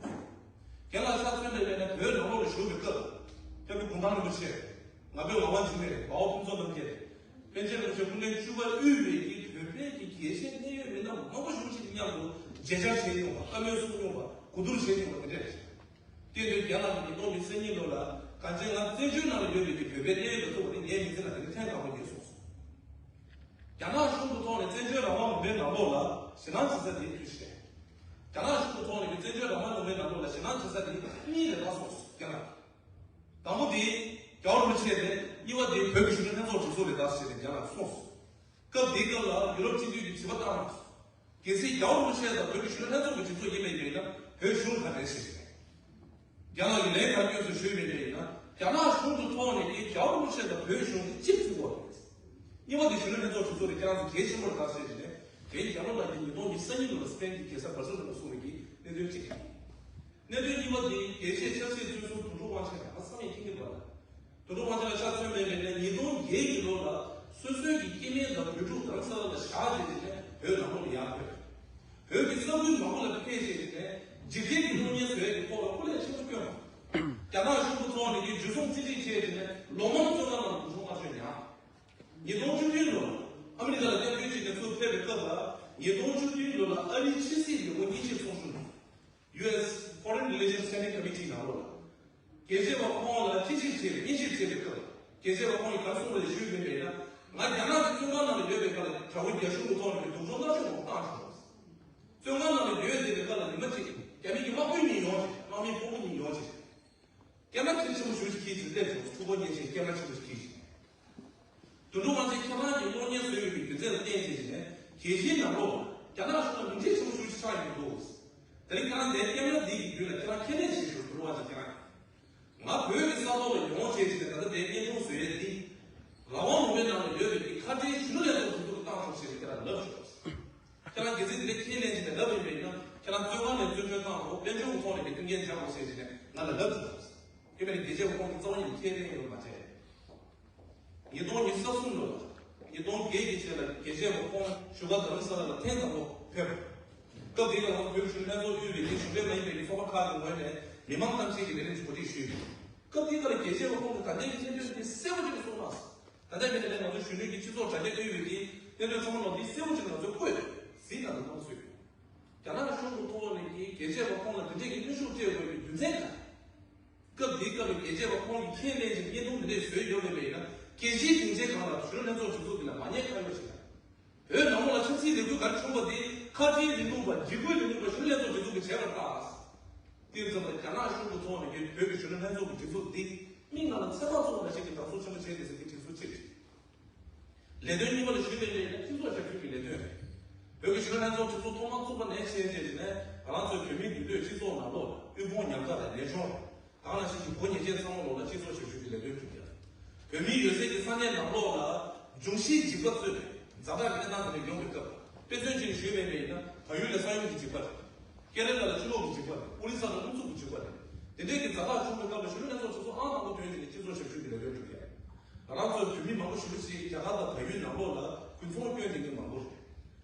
རྒན་ལགས་ཆ་མཚོན་པ་ཡིན་ན་བོད་ནང་ལོགས་ལ་བཞུགས་པའི་སྐབས། སྐྱབས་མགོན་གུང་ཐང་རིན་པོ་ཆེ། ང་ཚོའི་ངག་དབང་འཇིགས་མེད་རེད། དཔའ་བོ་ཕུན་ཚོགས་རྣམ་རྒྱལ་རེད། པཎ་ཆེན་རིན་པོ་ཆེ་སྐུ་ཕྲེང་བཅུ་པ་དབུས་པའི་གི་བོད་པའི་གི་དགེ་བཤེས་གནད་ཡོད་མི་སྣ་མང་པོ་ཞིག་ཅིག་མཉམ་དུ་མཇལ་བཅར་བྱས་མྱོང་བ། བཀའ་མོལ་གསུང་མྱོང་བ། གོ་བསྡུར་བྱས་མྱོང་བ་དེ་འདྲ་རེད། དེ་དུས་རྒན་ལགས་ཀྱིས་ཉིས་སྟོང་ཉི་ཤུ་རྩ་གཉིས་ལོ་ལ་གངས་ཅན་ང་བཙན་བྱོལ་ནང་ལ་ཡོད་པའི་གི་བོད་པའི་གནད་ཡོད་དུ་ཐུག་པ་དེ་ངའི་མི་ཚེ་ལ་དེ་ནི་ཐེངས་དང་པོ་ཡིན་གསུངས་སོང་། རྒྱ་ནག་གཞུང་གི་ཐོག་ནས་བཙན་བྱོལ་རང་དབང་ལུང་པའི་ནང་ལོགས་ལ་ཞེད་སྣང་བྱེད་ས་དེ་དུས་ཤིག་རེད། རྒྱ་ནག་གཞུང་གི་ཐོག་ནས་ཀྱི་བཙན་བྱོལ་རང་དབང་ལུང་པའི་ནང་ལོགས་ལ་ཞེད་སྣང་བྱེད་ས་དེ་གཉིས་རེད་ད་གསུངས་སོང་རྒན་ལགས། དང་པོ་དེ་རྒྱལ་བ་རིན་པོ་ཆེ་རེད། གཉིས་པ་དེ་བོད་ཀྱི་གཞོན་ནུ་ལྷན་ཚོགས་སྒྲིག་འཛུགས་རེད་ད་ཟེར་ནས་རྒན་ལགས་གསུངས་སོང་། སྐབས་དེའི་སྐབས་ལ་ཡུ་རོབ་སྤྱི་འཐུས་ཀྱིས་དྲི་བ་བཏང་རོགས་སོང་། གལ་སྲིད་རྒྱལ་བ་རིན་པོ་ཆེ་དང་བོད་ཀྱི་གཞོན་ནུ་ལྷན་ཚོགས་ཀྱི་སྒྲིག་འཛུགས་ཡིན་པ་ཡིན་ན་བོད་གཞུང་ག་རེ་བྱེད་ཀྱི་རེད། རྒན་ལགས་ཀྱིས་ལན་ག་དུས་སུ་ཞུས་པ་ཡིན་ན། རྒྱ་ནག་གཞུང་གི་ཐོག་ནས་ཀྱི་རྒྱལ་བ་རིན་པོ་ཆེ་དང་བོད་གཞུང་གི་གཅིག་བརྩི་དགོས་རེད། གཉིས་པ་དེ་གཞོན་ནུ་ལྷན་ཚོགས་སྒྲིག་འཛུགས་དེ་ཁྱེད་རང་ཚོ་གལ་ཆེན་པོ་རེད་ད་ཟེར་ནས། དེ་རྒྱ་ནག་ལ་ཀྱི་ཉིས་སྟོང་ཉི་ཤུ་རྩ་གཉིས་ལོ་ལ་སྤེན་གྱི་རྒྱལ་ས་སྦར་སི་ལོན་ལ་གསུངས་པའི་གི་གནད་དོན་གཅིག་རེད། གནད་དོན་གཉིས་པ་དེ་རྒྱལ་གཅེས་ཆབ་སྲིད་བཙོན་ཟུར་དོན་གྲུབ་དབང་ཆེན་ལགས་ང་བསམ་ཡས་མཁྱེན་གྱི་འདུག་ལ། དོན་གྲུབ་དབང་ཆེན་ལགས་ཆ་མཚོན་པའི་མེད་ན་ཉིས་སྟོང་བརྒྱད་ཀྱི་ལོ་ལ་སོ་སོའི་གི་སྐྱེ་དམན་དང་བོད་ཕྲུག་རྡ་རམ་ས་ལ་ལ་བཞག་བྱས་ནས་བོད་ནང་ལོགས་ལ་ཡར་ཕེབས། བོད་ཀྱི་ས་ཁུལ་མང་པོ་ལ་ཕེབས་བྱས་ནས་འཇིགས་བྲལ་གྱི་གློག་བརྙན་བཟོ་ཡས་ཀྱི་ཐོག་ལ་སྐུ་ལས་ཆེན་པོ་བསྐྱོན་པ། རྒྱ་ནག་གཞུང་གི་ཐོག་ནས་ཀྱི་འཇུ་བཟུང་རྩིས་སྤྲད་བྱས་ནས་ལོ་མང་བཙོན་ཁང་ནང་དུ་འཇུག་མ་བཅོས་ཡང་། ཉིས་སྟོང་བཅུ་བདུན་ལོར་ཨ་མི་རི་ཀ་ལ་བསྟན་སྐྱོད་བྱས་ནས་ཚུར་ཕེབས་པའི་སྐབས་ལ། ཉིས་སྟོང་བཅུ་བདུན་ལོ་ལ་ཨ་རིའི་ཕྱི་སྲིད་ལས་ཁུངས་དབྱིན་ཇིའི་ཚོགས་ཆུང་ནང་། ཡུ་ཨེས་Foreign Relations Standing Committee ནང་ལོགས་ལ། རྒྱལ་གཅེས་པ་ཁོང་ལ་ཅི་ཞིག་བྱས་པའི་སྙན་ཞུ་བྱས་པའི་སྐབས། རྒྱལ་གཅེས་པ་ཁོང་གིས་ག་རེ་གསུངས་པ་ཞུས་པ་ཡིན་ན། ང་རྒྱ་ནག་གི་བཙོན་ཁང་ནང་ལ་ཡོད་པའི་སྐབས་ལ་དྲག་པོའི་རྒྱ་གཞུང་གི་ཐོག་ནས་སྡུག་སྦྱོང་མནར་གཅོད་མང་པོ་བཏང་བྱུང་། བཙོན་ཁང་ནང་ལ་ཡོད་བསྡད་པའི་སྐབས་ལ་ཉི་མ་གཅིག་རྒྱ་མི་གི་དམག་དཔོན་གཉིས་ཡོང་ཞིང་། དམག་མིའི་སྤོ་བོ་གཉིས་ཡོང་ཞིང་། སྐད་ངན་ཚིག་ཆེན་པོ་ཞེ་པོ་ཅིག་ཁྱེར་ཅིག་སླེབས་བྱུང་། ཕྲུ་གུ་ཉེས་ཅན་སྐད་ངན་ཆེན་པོ་ཞིག་ཁྱེར་ཅིག་དུད་འགྲོ་མ་ཅིག་ཁྱེད་རང་གི་གློག་བརྙན་བཟོས་ཡོད་པའི་རྒྱུ་མཚན་ལ་བརྟེན་བྱས་ནས་རྒྱལ་སྤྱིའི་ནང་ལོགས་རྒྱ་ནག་གཞུང་ལ་མིང་ཚིག་ཆེན་པོ་ཞེ་པོ་ཅིག་ཆགས་ཡོང་གི་འདུག་དེ་རིང་ཁྱེད་རང་འདིར་སྐད་ངན་འདི་གི་རྒྱུད་ལ་ཁྱེད་རང་ཁས་ལེན་བྱེད་ཞོར་དུད་འགྲོ་མ་ཅིག་ཁྱེད་རང་ང་བོད་ཀྱི་ས་ཐོག་ལ་ཡོང་བྱས་བྱས་ནས་ད་ལྟ་འདིར་བརྙན་ཐུང་བཟོ་ཡས་འདི་རང་དབང་ལུང་པའི་ནང་ལ་ཡོད་པའི་གི་ཁ་བྲལ་གཞོན་ནུ་ལྷན་ཚོགས་འདུ་འཛུགས་བཏང་ཆོག་ཞེས་ཁྱེད་རང་ལབ་ཆོག་དེ་ལ་སྒེར་རྩིས་དེ་འདྲ་ཁས་ལེན་བྱས་ནས་ལབ་པ་ཡིན་པ་ཡིན་ན། ཁྱེད་རང་བཙོན་ཁང་ནས་བཙོན་གྲོལ་བཏང་རོགས། དཔལ་འབྱོར་གྱི་ཐོག་ནས་ཀྱི་མཐུན་རྐྱེན་སྦྱར་རོགས་ཟེར་བྱས་ནས་ང་ལ་ལབ་ཐུབ་པ་རེད། དེ་མིན་ན་རྒྱལ་གཅེས་པ་ཁོང་གི་རྩ་བ་ཉིད་ནས་ཁས་ལེན་ཡོད་མ་རེད། ཉིས་སྟོང་ཉི་ཤུ་རྩ་གསུམ་ལོར་ཉིས་སྟོང་བརྒྱད་ཀྱི་རྗེས་ལ་རྒྱལ་གཅེས་པ་ཁོང་བཞུགས་སྒར་རྡ་རམ་ས་ལ་ལ་ཐེངས་དང་པོ་ཕེབས། སྐབས་དེ་ལ་ང་ཚོ་བོད་གཞོན་ནུ་ལྷན་ཚོགས་དབུས་པའི་གཞུང་འབྲེལ་མ་ཡིན་པའི་ཚོགས་པ་ཁག་གི་ངོས་ནས་མི་མང་ཐམས་ཅད་ཀྱི་ལས་རིམ་གོ་སྒྲིག་ཞུས་ཡོད། སྐབས་དེ་ལ་རྒྱལ་གཅེས་པ་ཁོང་གིས་ད་ལྟའི་གི་གནད་དོན་དེ་གསལ་པོ་ཅིག་གསུངས་གནང་སོང་། ད་ལྟ་མི་ནས་ང་ཚོ་གཞོན་ནུ་གི་སྤྱི་ཚོགས་དྲ་རྒྱ་ཨུ་ཡོད་ཀྱི་གནད་དོན་ཚང་མ་ལོག་འདི་གསལ་པོ་ཅིག་ང་ཚོས་བཀོད་གཟིགས་གནང་དང་གནང་སོང་། རྒྱ་ནག་གཞུང་གི་ཐོག་ནས་ཀྱི་རྒྱལ་གཅེས་པ་ཁོང་ལ་འདི་འདྲས་ཀྱི་གནོན་ཤུགས་སྤྲད་དགོས་པའི་རྒྱུ་མཚན་གང་། སྐབས་འདིའི་སྐབས་ལ་རྒྱལ་གཅེས་པ་ཁོང་གིས་ཁས་ལེན་ཅིང་བརྙན་ཐུང་འདི་འདྲས་བཟོས་ཡོད་པ་ཡིན་ན། རྒྱལ་སྤྱིའི་སྡིངས་ཆའི་སྒང་ལ་གཞོན་ནུ་ལྷན་ཚོགས་སྒྲིག་འཛུགས་ཀྱི་ལ་མ་ཉེས་ཁ་གཡོག་བྱེད་ན། བོད་ནང་ལོགས་ལ་ཆབ་སྲིད་ལས་འགུལ་ག་རེ་བྱུང་བ་དེ་ཁ་བྲལ་མི་ནུས་པ། འཇིགས་སྐུལ་མི་ནུས་པ་གཞོན་ནུ་ལྷན་ཚོགས་སྒྲིག་འཛུགས་ཀྱིས་བྱས་པར་བརྟགས། དེ་ཙམ་ལ་རྒྱ་ནག་གཞུང་གི་ཐོག་ནས་ཀྱི་བོད་ཀྱི་གཞོན་ནུ་ལྷན་ཚོགས་ཀྱི་སྒྲིག་འཛུགས་འདི་མིག་ནང་ལ་ཚེར་མ་བཙུགས་པ་ཞིག་གི་དྲག་ཟུང་ཆེན་པོ་བྱས་ཏེ་ཟེར་གྱི་སྒྲིག་འཛུགས་ཅིག་རེད། ལས་དོན་གཉིས་པ་ལ་ཞུས་པའི་ལས་ནི་སྤྱི་ཚོགས་ཞབས་ཞུ་གི་ལས་དོན་རེད། བོད་ཀྱི་གཞོན་ནུ་ལྷན་ཚོགས་སྒྲིག་འཛུགས་ཐོག་མར་བཙུགས་པ་ནས་བྱས་རྗེས་ནས་ང་རང་ཚོའི་བོད་མིའི་འདུས་སྡོད་སྤྱི་ཚོགས་ནང་ལོགས་ལ་དབུལ་ཕོངས་ཉམ་ཐག་དང་ནད་གཅོང་དང་ནང་བཞིན་གྱི་བོད་ཉེས་ཅན་ཚང་མ་ལོགས་ལ་སྤྱི་ཚོགས་ཞབས་ཞུ་གི་ལས་དོན་བསྒྲུབ་ཡ། བོད་མིའི་ཡོད་སའི་གི་ས་གནས་ནང་ལོགས་ལ་འབྱུང་བཞིའི་འཇིགས་པ་གཙོས་པའི་ཛ་དྲག་གི་གནས་སྟངས་དེ་འདྲ་ཡོང་བའི་སྐབས། དཔེ་མཚོན་ཅིག་ཞུས་པ་ཡིན་ན་བལ་ཡུལ་ལ་ས་ཡོམ་གྱི་འཇིགས་པ་རེད། ཀེ་ར་ལ་ལ་ཕྱི་ལོགས་ཀྱི་འཇིགས་པ་རེད། ཨོ་རི་ས་ལ་དམག་འཁྲུག་གི་འཇིགས་པ་རེད། དེ་འདྲའི་གི་ཛ་དྲག་བྱུང་བའི་སྐབས་ལ་གཞོན་ནུ་ལྷན་ཚོགས་སོ་སོ་ཨང་དང་པོ་ཐོན་བྱས་ནས་སྤྱི་ཚོགས་ཞབས་ཞུ་གི་ལས་དོན་བསྒྲུབ་ཡ། ང་རང་ཚོའི་བོད་མི་མང་པོ་ཞེ་པོ་ཅིག་རྒྱ་གར་དང་བལ་ཡུལ་ནང་ལོགས་ལ་དགུན་ཚོང་སྐྱོན་བསྡད་མཁན་མང་པོ་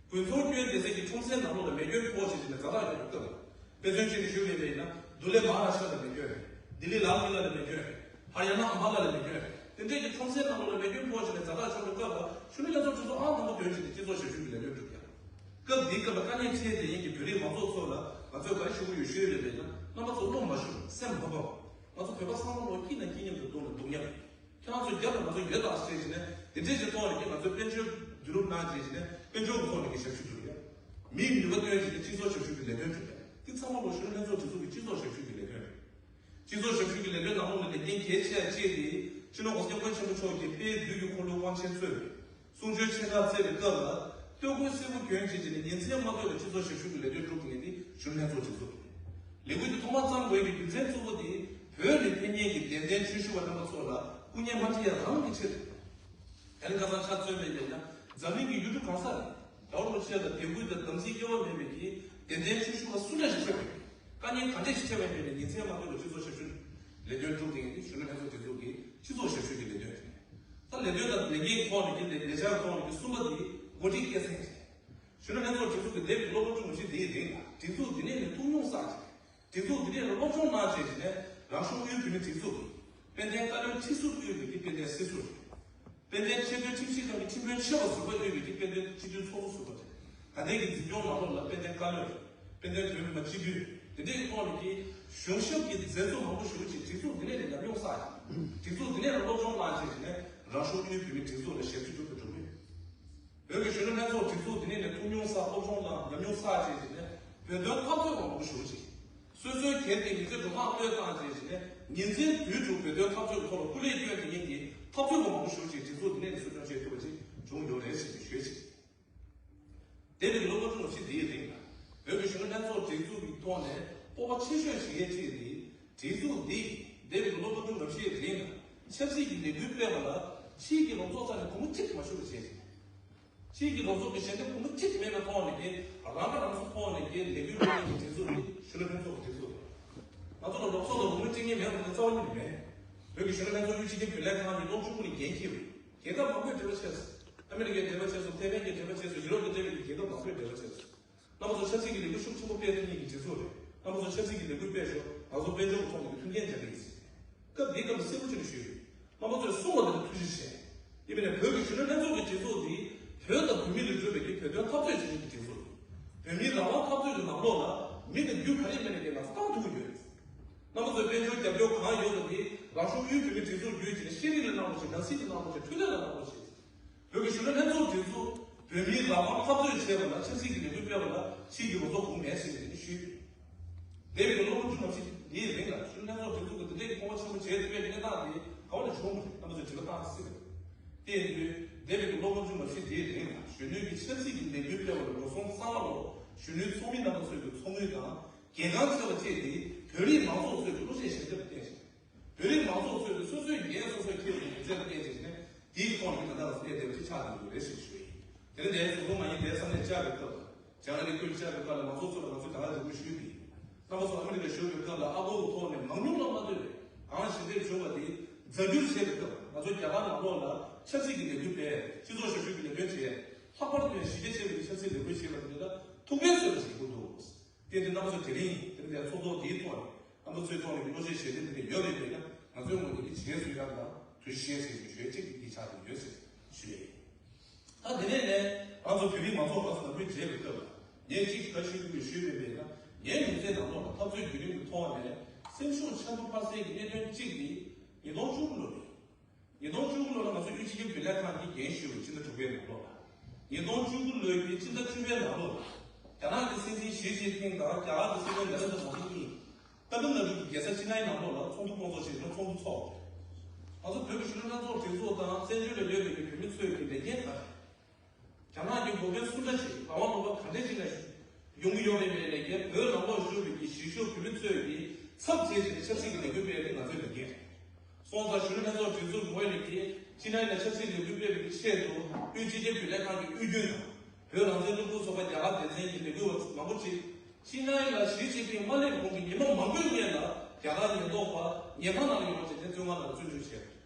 རེད། དགུན་ཚོང་སྐྱོན་བསྡད་སའི་གི་ཁྲོམ་སའི་ནང་ལོགས་ལ་མེ་སྐྱོན་ཕོག་བྱས་བྱས་ནས་ཛ་དྲག་ཡོང་བའི་སྐབས་ལ། དཔེ་མཚོན་ཅིག་ནས་ཞུ་བ་ཡིན་ན་དུ་ལེ་མ་ཧཱ་རཱ་ཤྲ་ལ་མེ་སྐྱོན་རེད། ལྡི་ལི་ལཱལ་ཀི་ལ་ལ་མེ་སྐྱོན་རེད། ཧ་རི་ཡ་ན་ཨམ་བྷ་ལ་ལ་མེ་སྐྱོན་རེད། དེ་འདྲའི་གི་ཁྲོམ་སའི་ནང་ལོགས་ལ་མེ་སྐྱོན་ཕོག་བྱས་ནས་ཛ་དྲག་བྱུང་བའི་སྐབས་ལ་གཞོན་ནུ་ལྷན་ཚོགས་ཁྲི་ཚོ་ཨང་དང་པོ་ཐོན་བྱས་ནས་སྤྱི་ཚོགས་ཞབས་ཞུ་གི་ལས་དོན་བསྒྲུབ་ཡ། སྐབས་འདིའི་སྐབས་ལ་དཀའ་ངལ་འཕྲད་བསྡད་མཁན་གྱི་བོད་རིགས་མང་ཚོགས་ཚོ་ལ་ང་ཚོས་ག་རེ་ཞུ་གི་ཡོད་ཞུས་པ་ཡིན་ན། རྣམ་པ་ཚོ་བློ་མ་ཞུམ། སེམས་མ་ཕམ། ང་ཚོ་བོད་པ་ཚང་མ་ལོ་སྐྱིད་ན་སྐྱིད་མཉམ་དུ་སྡུག་ན་སྡུག་མཉམ། ཁྱེད་རང་ཚོ་རྒྱབ་ལ་ང་ཚོ་ཡོད་དང་ཟེར་བྱས་ནས་དེ་འདྲས་ཀྱི་ཐོག་ནས་ཀྱི་ང་ཚོའི་དཔལ་འབྱོར་བསྡུ་རུབ་གནང་བྱས་བྱས་ནས་དཔལ་འབྱོར་གྱི་ཐོག་ནས་ཀྱི་ཞབས་ཞུ་བསྒྲུབ་ཡ། མིའི་ནུས་པ་བཏོན་བྱས་ནས་སྤྱི་ཚོགས་ཞབས་ཞུ་གི་ལས་དོན་བསྒྲུབ་ཡ། འདི་ཚང་མ་ལོ་གཞོན་ནུ་ལྷན་ཚོགས་སྒྲིག་འཛུགས་ཀྱི་སྤྱི་ཚོགས་ཞབས་ཞུ་གི་ལས་དོན་རེད། སྤྱི་ཚོགས་ཞབས་ཞུ་གི་ལས་དོན་ནང་ལོགས་ནས་ལས་འགན་གལ་ཆེ་བ་གཅིག་དེ་སྤྱི་ནོར་༸གོང་ས་༸སྐྱབས་མགོན་ཆེན་པོ་མཆོག་གིས་དཔལ་དུས་ཀྱི་འཁོར་ལོའི་དབང་ཆེན་གཙོས་པའི་གསུང་ཆོས་ཆེ་ཁག་བསྩལ་བའི་སྐབས་ལ། སྟོད་གོས་སེར་པོ་གྱོན་བྱས་བྱས་ནས་ཉིན་མཚན་མ་ཐོན་པར་སྤྱི་ཚོགས་ཞབས་ཞུ་གི་ལས་དོན་སྒྲུབ་མཁན་དེ་གཞོན་ནུ་ལྷན་ཚོགས་སྒྲིག་འཛུགས་རེད། ལས་འགུལ་དེ་ཐོག་མར་བརྩམས་དགོས་ཀྱི་རྒྱུ་མཚན་གཙོ་བོ་དེ་བོད་ནས་ཕེབས་མཁན་གྱི་དད་ལྡན་ཆོས་ཞུ་བ་རྣམ་པ་ཚོ་ལ་སྐུ་ཉིད་མ་ཁྲིད་ཡ་རང་གི་ཆེད་དུ། དེ་ནི་ཁ་སང་ཆ་མཚོན་པ་ཡིན་ན་འཛམ་གླིང་གི་ཡུལ་གྲུ་གང་ས་རེད། རྒྱལ་བ་རིན་པོ་ཆེ་ལ་དད་གུས་དང་དམ་ཚིག་སྐྱོ་བ་མེད་པའི་གི་དད་ལྡན་ཆོས་ཞུ་བ་སུ་འདྲ་ཞིག་ཕེབས་པ་ཡིན། དཀའ་ངལ་ག་འདྲ་ཞིག་འཕྲད་པ་ཡིན་པའི་ཉིན་མཚན་མ་ཐོན་པར་སྤྱི་ཚོགས་ཞབས་ཞུ་ལས་དོན་སྒྲུབ་མཁན་དེ་གཞོན་ནུ་ལྷན་ཚོགས་སྒྲིག་འཛུགས་ཀྱི་སྤྱི་ཚོགས་ཞབས་ཞུ་གི་ལས་དོན་རེད། ད་ལས་དོན་དང་ལས་འགན་ཐོག་ནས་ཀྱི་ལས་ལས་འཆར་ཐོག་ནས་ཀྱི་གསུམ་པ་དེ་འགོ་ཁྲིད་སྐྱེད་སྲིང་བྱས། གཞོན་ནུ་ལྷན་ཚོགས་སྒྲིག་འཛུགས་ཀྱི་འདས་པའི་སློབ་ཕྲུག་ངོ་ཤེས་དེའི་རིང་ལ་སྒྲིག་འཛུགས་འདི་ནས་ནས་ཐུགས་མྱོང་བསགས་བྱས། སྒྲིག་འཛུགས་འདི་ནས་ནས་སློབ་སྦྱོང་གནང་བྱས་བྱས་ནས་རང་གཞུང་དབུས་བོད་མིའི་སྒྲིག་འཛུགས་ཀྱི་དཔལ་ལྡན་བཀའ་བློན་ཁྲི་ཟུར་དབུས་པའི་གི་དཔལ་ལྡན་སྲིད་ཟུར། དཔལ་ལྡན་ཆེས་མཐོའི་ཁྲིམས་ཞིབ་ཁང་གི་ཁྲིམས་དཔོན་ཆེ་བ་ཟུར་པ་དབུས་པའི་གི་དཔལ་ལྡན་སྤྱི་འཐུས་ཚོགས་གཙོ་ཟུར་པ་རེད། ད་ལྟའི་གི་འཛིན་སྐྱོང་ནང་ལོགས་ལ་དཔལ་ལྡན་བཀའ་བློན། དཔལ་ལྡན་བོད་མི་མང་སྤྱི་འཐུས། དེ་འདྲའི་གི་ཐོག་ནས་ཀྱི་གཞུང་ཞབས་ཀྱི་མཛད་གཙོ་མང་པོ་ཞེ་པོ་ཅིག་སྒྲིག་འཛུགས་འདི་ནས་ནས་ཉམས་མྱོང་བསགས་ཀྱི། སྒྲིག་འཛུགས་འདི་ནས་ནས་སློབ་སྦྱོང་གནང་བྱས་ནས་རང་གཞུང་དབུས་བོད་མིའི་སྒྲིག་འཛུགས་ལ་ཞབས་ཕྱི་ཐུབ་པ་འགྲོ་གི་ཡོད། བོད་ཀྱི་གཞོན་ནུ་ལྷན་ཚོགས་སྒྲིག་འཛུགས་འདི་ནས་ནས་ཐུགས་མྱོང་བསགས། སློབ་སྦྱོང་དང་ཉམས་མྱོང་བསགས་བྱས་བྱས་ནས་བོད་དོན་འཐབ་རྩོད་པ་མང་པོ་ཞེ་པོ་ཅིག་སོ་སོའི་སྒེར་གྱི་མི་ཚེ་འགྲོ་སྟངས་བལྟས་བཏང་བྱས་བྱས་ནས་ཉིན་མཚན་དུས་དྲུག་བོད་དོན་འཐབ་རྩོད་ཀྱི་ཐོག་ལ་སྐུ་ལས་བསྐྱོན་བསྡད་མཁན་གྱི་འཐབ་རྩོད་པ་མང་པོ་ཞེ་པོ་ཅིག་སྒྲིག་འཛུགས་འདི་ནས་ནས་གསོ་སྐྱོང་བྱེད་ཐུབ་པ་ཅིག་བྱུང་ཡོད་རེད་ཞེས་ཞུས་ཅིག་དེ་བས་སློབ་སྦྱོང་ཞིག་དེའི་རིང་ལ་བོད་ཀྱི་གཞོན་ནུ་ལྷན་ཚོགས་སྒྲིག་འཛུགས་ཀྱི་ཐོག་ནས་སྤོབས་པ་ཆེ་ཤོས་ཞིག་ཡོད་ཅིག་ནི། སྒྲིག་འཛུགས་འདིས་འདས་པའི་ལོ་ལྔ་བཅུ་ང་བཞིའི་རིང་ལ་ཆབ་སྲིད་ཀྱི་ལས་འགུལ་སྤེལ་བ་ལ་ཕྱིའི་གི་ལོ་ཚོགས་ས་ནས་གོང་བུ་གཅིག་མ་ཞུ་བ་བྱས་ཤིང་། ཕྱིའི་གི་ལོ་ཚོགས་ཀྱི་ཞལ་འདེབས་གོང་བུ་གཅིག་མེད་པའི་ཐོག་ནས་ཀྱི་རང་ཁ་རང་གསོ་ཐོག་ནས་ཀྱི་ལས་འགུལ་སྤེལ་མཁན་གྱི་སྒྲིག་འཛུགས་ནི་གཞོན་ནུ་ལྷན་ཚོགས་ཀྱི་སྒྲིག་འཛུགས་རེད། ང་ཚོ་ལ་ལོ་ཚོགས་ལ་གོང་བུ་གཅིག་གཉིས་མེད་པ་དེ་རྩ་བ་ཉིད་ནས་མེད། བོད་ཀྱི་གཞོན་ནུ་ལྷན་ཚོགས་གཡུ་ཕྱེད་ཀྱི་བུ་ལོན་ཁང་གཉིས་སྟོང་བཅུ་དགུ་ནས་འགན་འཁྱེར་བའི་རྒྱལ་ཁབ་མང་པོས་འབྲེལ་བ་བྱས་སོང་། ཨ་མི་རི་ཀས་འབྲེལ་བ་བྱས་སོང་། ཐའེ་ཝན་གྱིས་འབྲེལ་བ་བྱས་སོང་། ཡུ་རོབ་ཀྱིས་འབྲེལ་བའི་རྒྱལ་ཁབ་མང་པོས་འབྲེལ་བ་བྱས་སོང་། རྣམ་པ་ཚོ་ཆབ་སྲིད་ཀྱི་ལས་འགུལ་ཤུགས་ཆེན་པོ་སྤེལ་ཐུབ་མཁན་གྱི་སྒྲིག་འཛུགས་རེད། རྣམ་པ་ཚོ་ཆབ་སྲིད་ཀྱི་ལས་འགུལ་སྤེལ་ཤོག་ང་ཚོ་དཔལ་འབྱོར་གྱི་ཐོག་ནས་མཐུན་རྐྱེན་སྦྱར་གྱི་ཡིན་ཟེར། སྐབས་འདིའི་སྐབས་ལ་གསལ་པོ་ཅིག་ཞུས་ཡོད། རྣམ་པ་ཚོས་གསུང་བ་དེ་ལ་ཐུགས་རྗེ་ཆེ། དེ་མིན་ནས་བོད་ཀྱི་གཞོན་ནུ་ལྷན་ཚོགས་ཀྱི་སྒྲིག་འཛུགས་འདི་བོད་དང་བོད་མི་ལ་བརྗོད་པའི་གི་བོད་དོན་འཐབ་རྩོད་བྱེད་མཁན་གྱི་སྒྲིག་འཛུགས་རེད། བོད་མིའི་རང་དབང་འཐབ་རྩོད་ཀྱི་ནང་ལོགས་ལ་མི་དང་རྒྱུ་ག་རེ་མེད་ན་ཀྱང་ང་ཚོ་རྐང་ཐུག་གི་ཡོད། རྣམ་པ་ཚོས་དཔལ་འབྱོར་རྒྱབ་སྐྱོར་གང་ཡོད་པ་དེ་རང་གཞུང་དབུས་བོད་མིའི་སྒྲིག་འཛུགས་བརྒྱུད་བྱས་ནས་ཤེས་རིག་ལ་གནང་རོགས་བྱེད། ནང་སྲིད་ལ་གནང་རོགས་བྱེད། འཕྲོད་བསྟེན་ལ་གནང་རོགས་བྱེད། བོད་ཀྱི་གཞོན་ནུ་ལྷན་ཚོགས་སྒྲིག་འཛུགས་བོད་མིའི་རང་དབང་འཐབ་རྩོད་བྱས་པ་ལ་ཆབ་སྲིད་ཀྱི་ལས་འགུལ་སྤེལ་བ་ལ་ཕྱིའི་གི་ལོ་ཚོགས་གོང་མེད་ཟེར་ནས་ཞུས། འདས་པའི་ལོ་ངོ་བཅུ་མ་ཕྱེད་འདིའི་རིང་ལ་གཞོན་ནུ་ལྷན་ཚོགས་སྒྲིག་འཛུགས་ཀྱིས་འདི་འདྲའི་གི་སྐུལ་མ་ཆེན་པོ་བྱས་ཐུབ་པའི་གནས་སྟངས་དེ་ག་བ་ནས་བྱུང་བ་རེད། རྣམ་པ་ཚོས་དྲི་བ་བཏང་སྲིད་པ་རེད། དེ་ཡིན་དུས་འདས་པའི་གི་ལོ་ངོ་བཅུ་མ་ཕྱེད་འདིའི་རིང་ལ་གཞོན་ནུའི་གི་ཆབ་སྲིད་ཀྱི་ལས་འགུལ་སྤེལ་བ་ལ་འགྲོ་སོང་བསགས་པ་ལོ་གཞོན་ནུའི་ཚོགས་མི་རྣམ་པ་ཚོའི་གི་ཚོགས་དངུལ་དང་རྒྱལ་ཁང་བཅས་པ་བཅས་དེ་བོད་རིགས་མང་ཚོགས་ཚོས་གི་བློ་ཤེད་ཞན་ཐབས་ལ་བརྟེན་ཞིང་། བོད་རིགས་མང་ཚོགས་ཚོས་སོ་སོའི་འགན་སོ་སོས་འཁྱེར་ཡོང་གི་རྩལ་ལ་བརྟེན་བྱས་ནས་དེའི་ཐོག་ནས་ད་ལྟ་ལ་གནས་བསྡད་པ་ཅིག་ཆགས་ཡོང་གི་རེད་ཞེས་ཞུ་ཡིན། དེ་ནས་ནས་ཟུར་འཛུལ་མ་ཡིན་པའི་བསམ་ནས་བཅར་བའི་སྐབས་ལ་རྒྱ་གར་ནས་ཁུལ་བཅར་བའི་སྐབས་ལ་ང་ཚོ་ཚོ་ལ་ང་ཚོས་ད་ག་འཇུག་སྐུལ་ཞུས་པ་ཡིན། རྣམ་པ་ཚོ་ཨ་མི་རི་ཀར་བཞུགས་པའི་སྐབས་ལ་ཨ་སྒོར་གྱི་ཐོག་ནས་མང་ཉུང་ལ་མ་ལྟོས་པའི་གང་ཞིག་འདེད་བྱུང་བ་དེ་རྫ་འགྱུར་བྱས་པའི་སྐབས་ང་ཚོ་རྒྱ་གར་ནང་ལོགས་ལ་ཆབ་སྲིད་ཀྱི་ལས་འགུལ་སྤེལ། སྤྱི་ཚོགས་ཞབས་ཞུ་གི་ལས་དོན་བྱས། ལྷག་པར་དུ་ཡང་གཞིས་བྱེས་ཆེ་བའི་ཆབ་སྲིད་ལས་འགུལ་བྱས་པ་དེ་ལ་ཐུགས་ཕན་གསོས་པ་ཞིག་དགོས་འདུག་དེ་དུས་རྣམ་པ་ཚོ་དེ་རིང་དེ་རིང་འདིར་ཚོགས་ཐོག་འདིའི་ཐོག་ནས་རྣམ་པ་ཚོའི་ཐོག་ནས་བློ་ཤེད་ཞན་ཐབས་འདི་འདྲ་ཡོད་མེད་པས་ན་ང་ཚོའི་ངོས་ནས་འདི་རྗེས་སུ་ཡི་རང་དང་ཐུགས་རྗེ་ཆེ་ཞེས་ཞུ་ཡས་གཅིག་འདི་ཆགས་ཀྱི་ཡོད་ཟེར་ཞུ་ཡས་ཡིན། ད་དེ་ནས་ནས་ང་ཚོ་བོད་རིགས་མང་ཚོགས་རང་སོ་ནང་ཁུལ་མཇལ་བའི་སྐབས་ལ་ངས་གཅིག་ག་ཞུ་དགོས་ཞུས་མེད་པས་ན་ངའི་མི་ཚེ་ནང་ལོགས་ལ་འཐབ་རྩོད་བརྒྱུད་རིམ་གྱི་ཐོག་ནས་སེམས་ཤུགས་ཆེན་པོ་འཕར་སའི་གནད་དོན་གཅིག་འདི་ཉིས་སྟོང་བཅུ་དགུ་ལོ་རེད། ཉིས་སྟོང་བཅུ་དགུ་ལོ་ལ་ང་ཚོ་དབུས་སྤྱི་ཁྱབ་རྒྱུན་ལས་ཁང་གི་འགན་ཞུས་པ་སྤྱི་ཟླ་དྲུག་པའི་ནང་ལོགས་ལ། ཉིས་སྟོང་བཅུ་དགུ་ལོའི་གི་སྤྱི་ཟླ་བཅུ་པའི་ནང་ལོགས་ལ། རྒྱ་ནག་གི་སྲིད་འཛིན་ཞི་ཅིན་ཕིང་དང་རྒྱ་གར་གྱི་སྲིད་བློན་ནེ་རེན་དྲ་མོ་དི་གཉིས། ཏཱ་མིལ་ནཱ་ཌུ་གི་རྒྱལ་ས་ཅི་ནའི་ནང་ལོགས་ལ་ཚོགས་འདུ་སྐོང་ཚོགས་བྱས་ནས་ཚོགས་འདུ་ཚོགས། ང་ཚོ་བོད་ཀྱི་གཞོན་ནུ་ལྷན་ཚོགས་སྒྲིག་འཛུགས་དང་བཙན་བྱོལ་ལ་ཡོད་པའི་གི་བོད་མི་ཚོས་ཀྱི་ལས་འགན་ག་རེ། རྒྱ་ནག་གི་འགོག་རྐྱེན་སུ་འདྲ་ཞིག་རང་དབང་ལུང་པ་ག་འདྲ་ཞིག་ལ་ཡོང་གི་ཡོད་པའི་མེད་ལས་ཀྱི་བོད་ནང་ལོགས་བཞུགས་པའི་གི་གཞིས་བཞུགས་བོད་མི་ཚོས་ཀྱི་ཚབ་བྱས་བྱས་ཆབ་སྲིད་ཀྱི་ལས་འགུལ་སྤེལ་ཏེ་ང་ཚོའི་ལས་འགན་རེད། སོང་ཙང་གཞོན་ནུ་ལྷན་ཚོགས་སྒྲིག་འཛུགས་ངོས་ནས་ཀྱི་ཅི་ནའི་ལ་ཆབ་སྲིད་ལས་འགུལ་སྤེལ་བའི་ཆེད་དུ་དབུས་སྤྱི་ཁྱབ་རྒྱུན་ལས་ཁང་གི་དབུས་རྒྱུན་དང་བོད་རང་བཙན་སློབ་ཕྲུག་ཚོགས་པ་རྒྱ་གར་སྡེ་ཚན་གྱི་ལས་འགུལ་བ་མང་པོ་ཅིག་ཅི་ནའི་ལ་ཞི་ཅིན་ཕིང་མ་སླེབས་གོང་གི་ཉི་མ་མང་པོའི་སྔོན་ལ་རྒྱ་གར་ཉེན་རྟོག་པ་ཉེན་ཁང་ནང་ལ་ཡོང་བ་བྱས་ཏེ་བཙོན་ཁང་ནང་ལ་བཙོན་འཇུག་བྱས།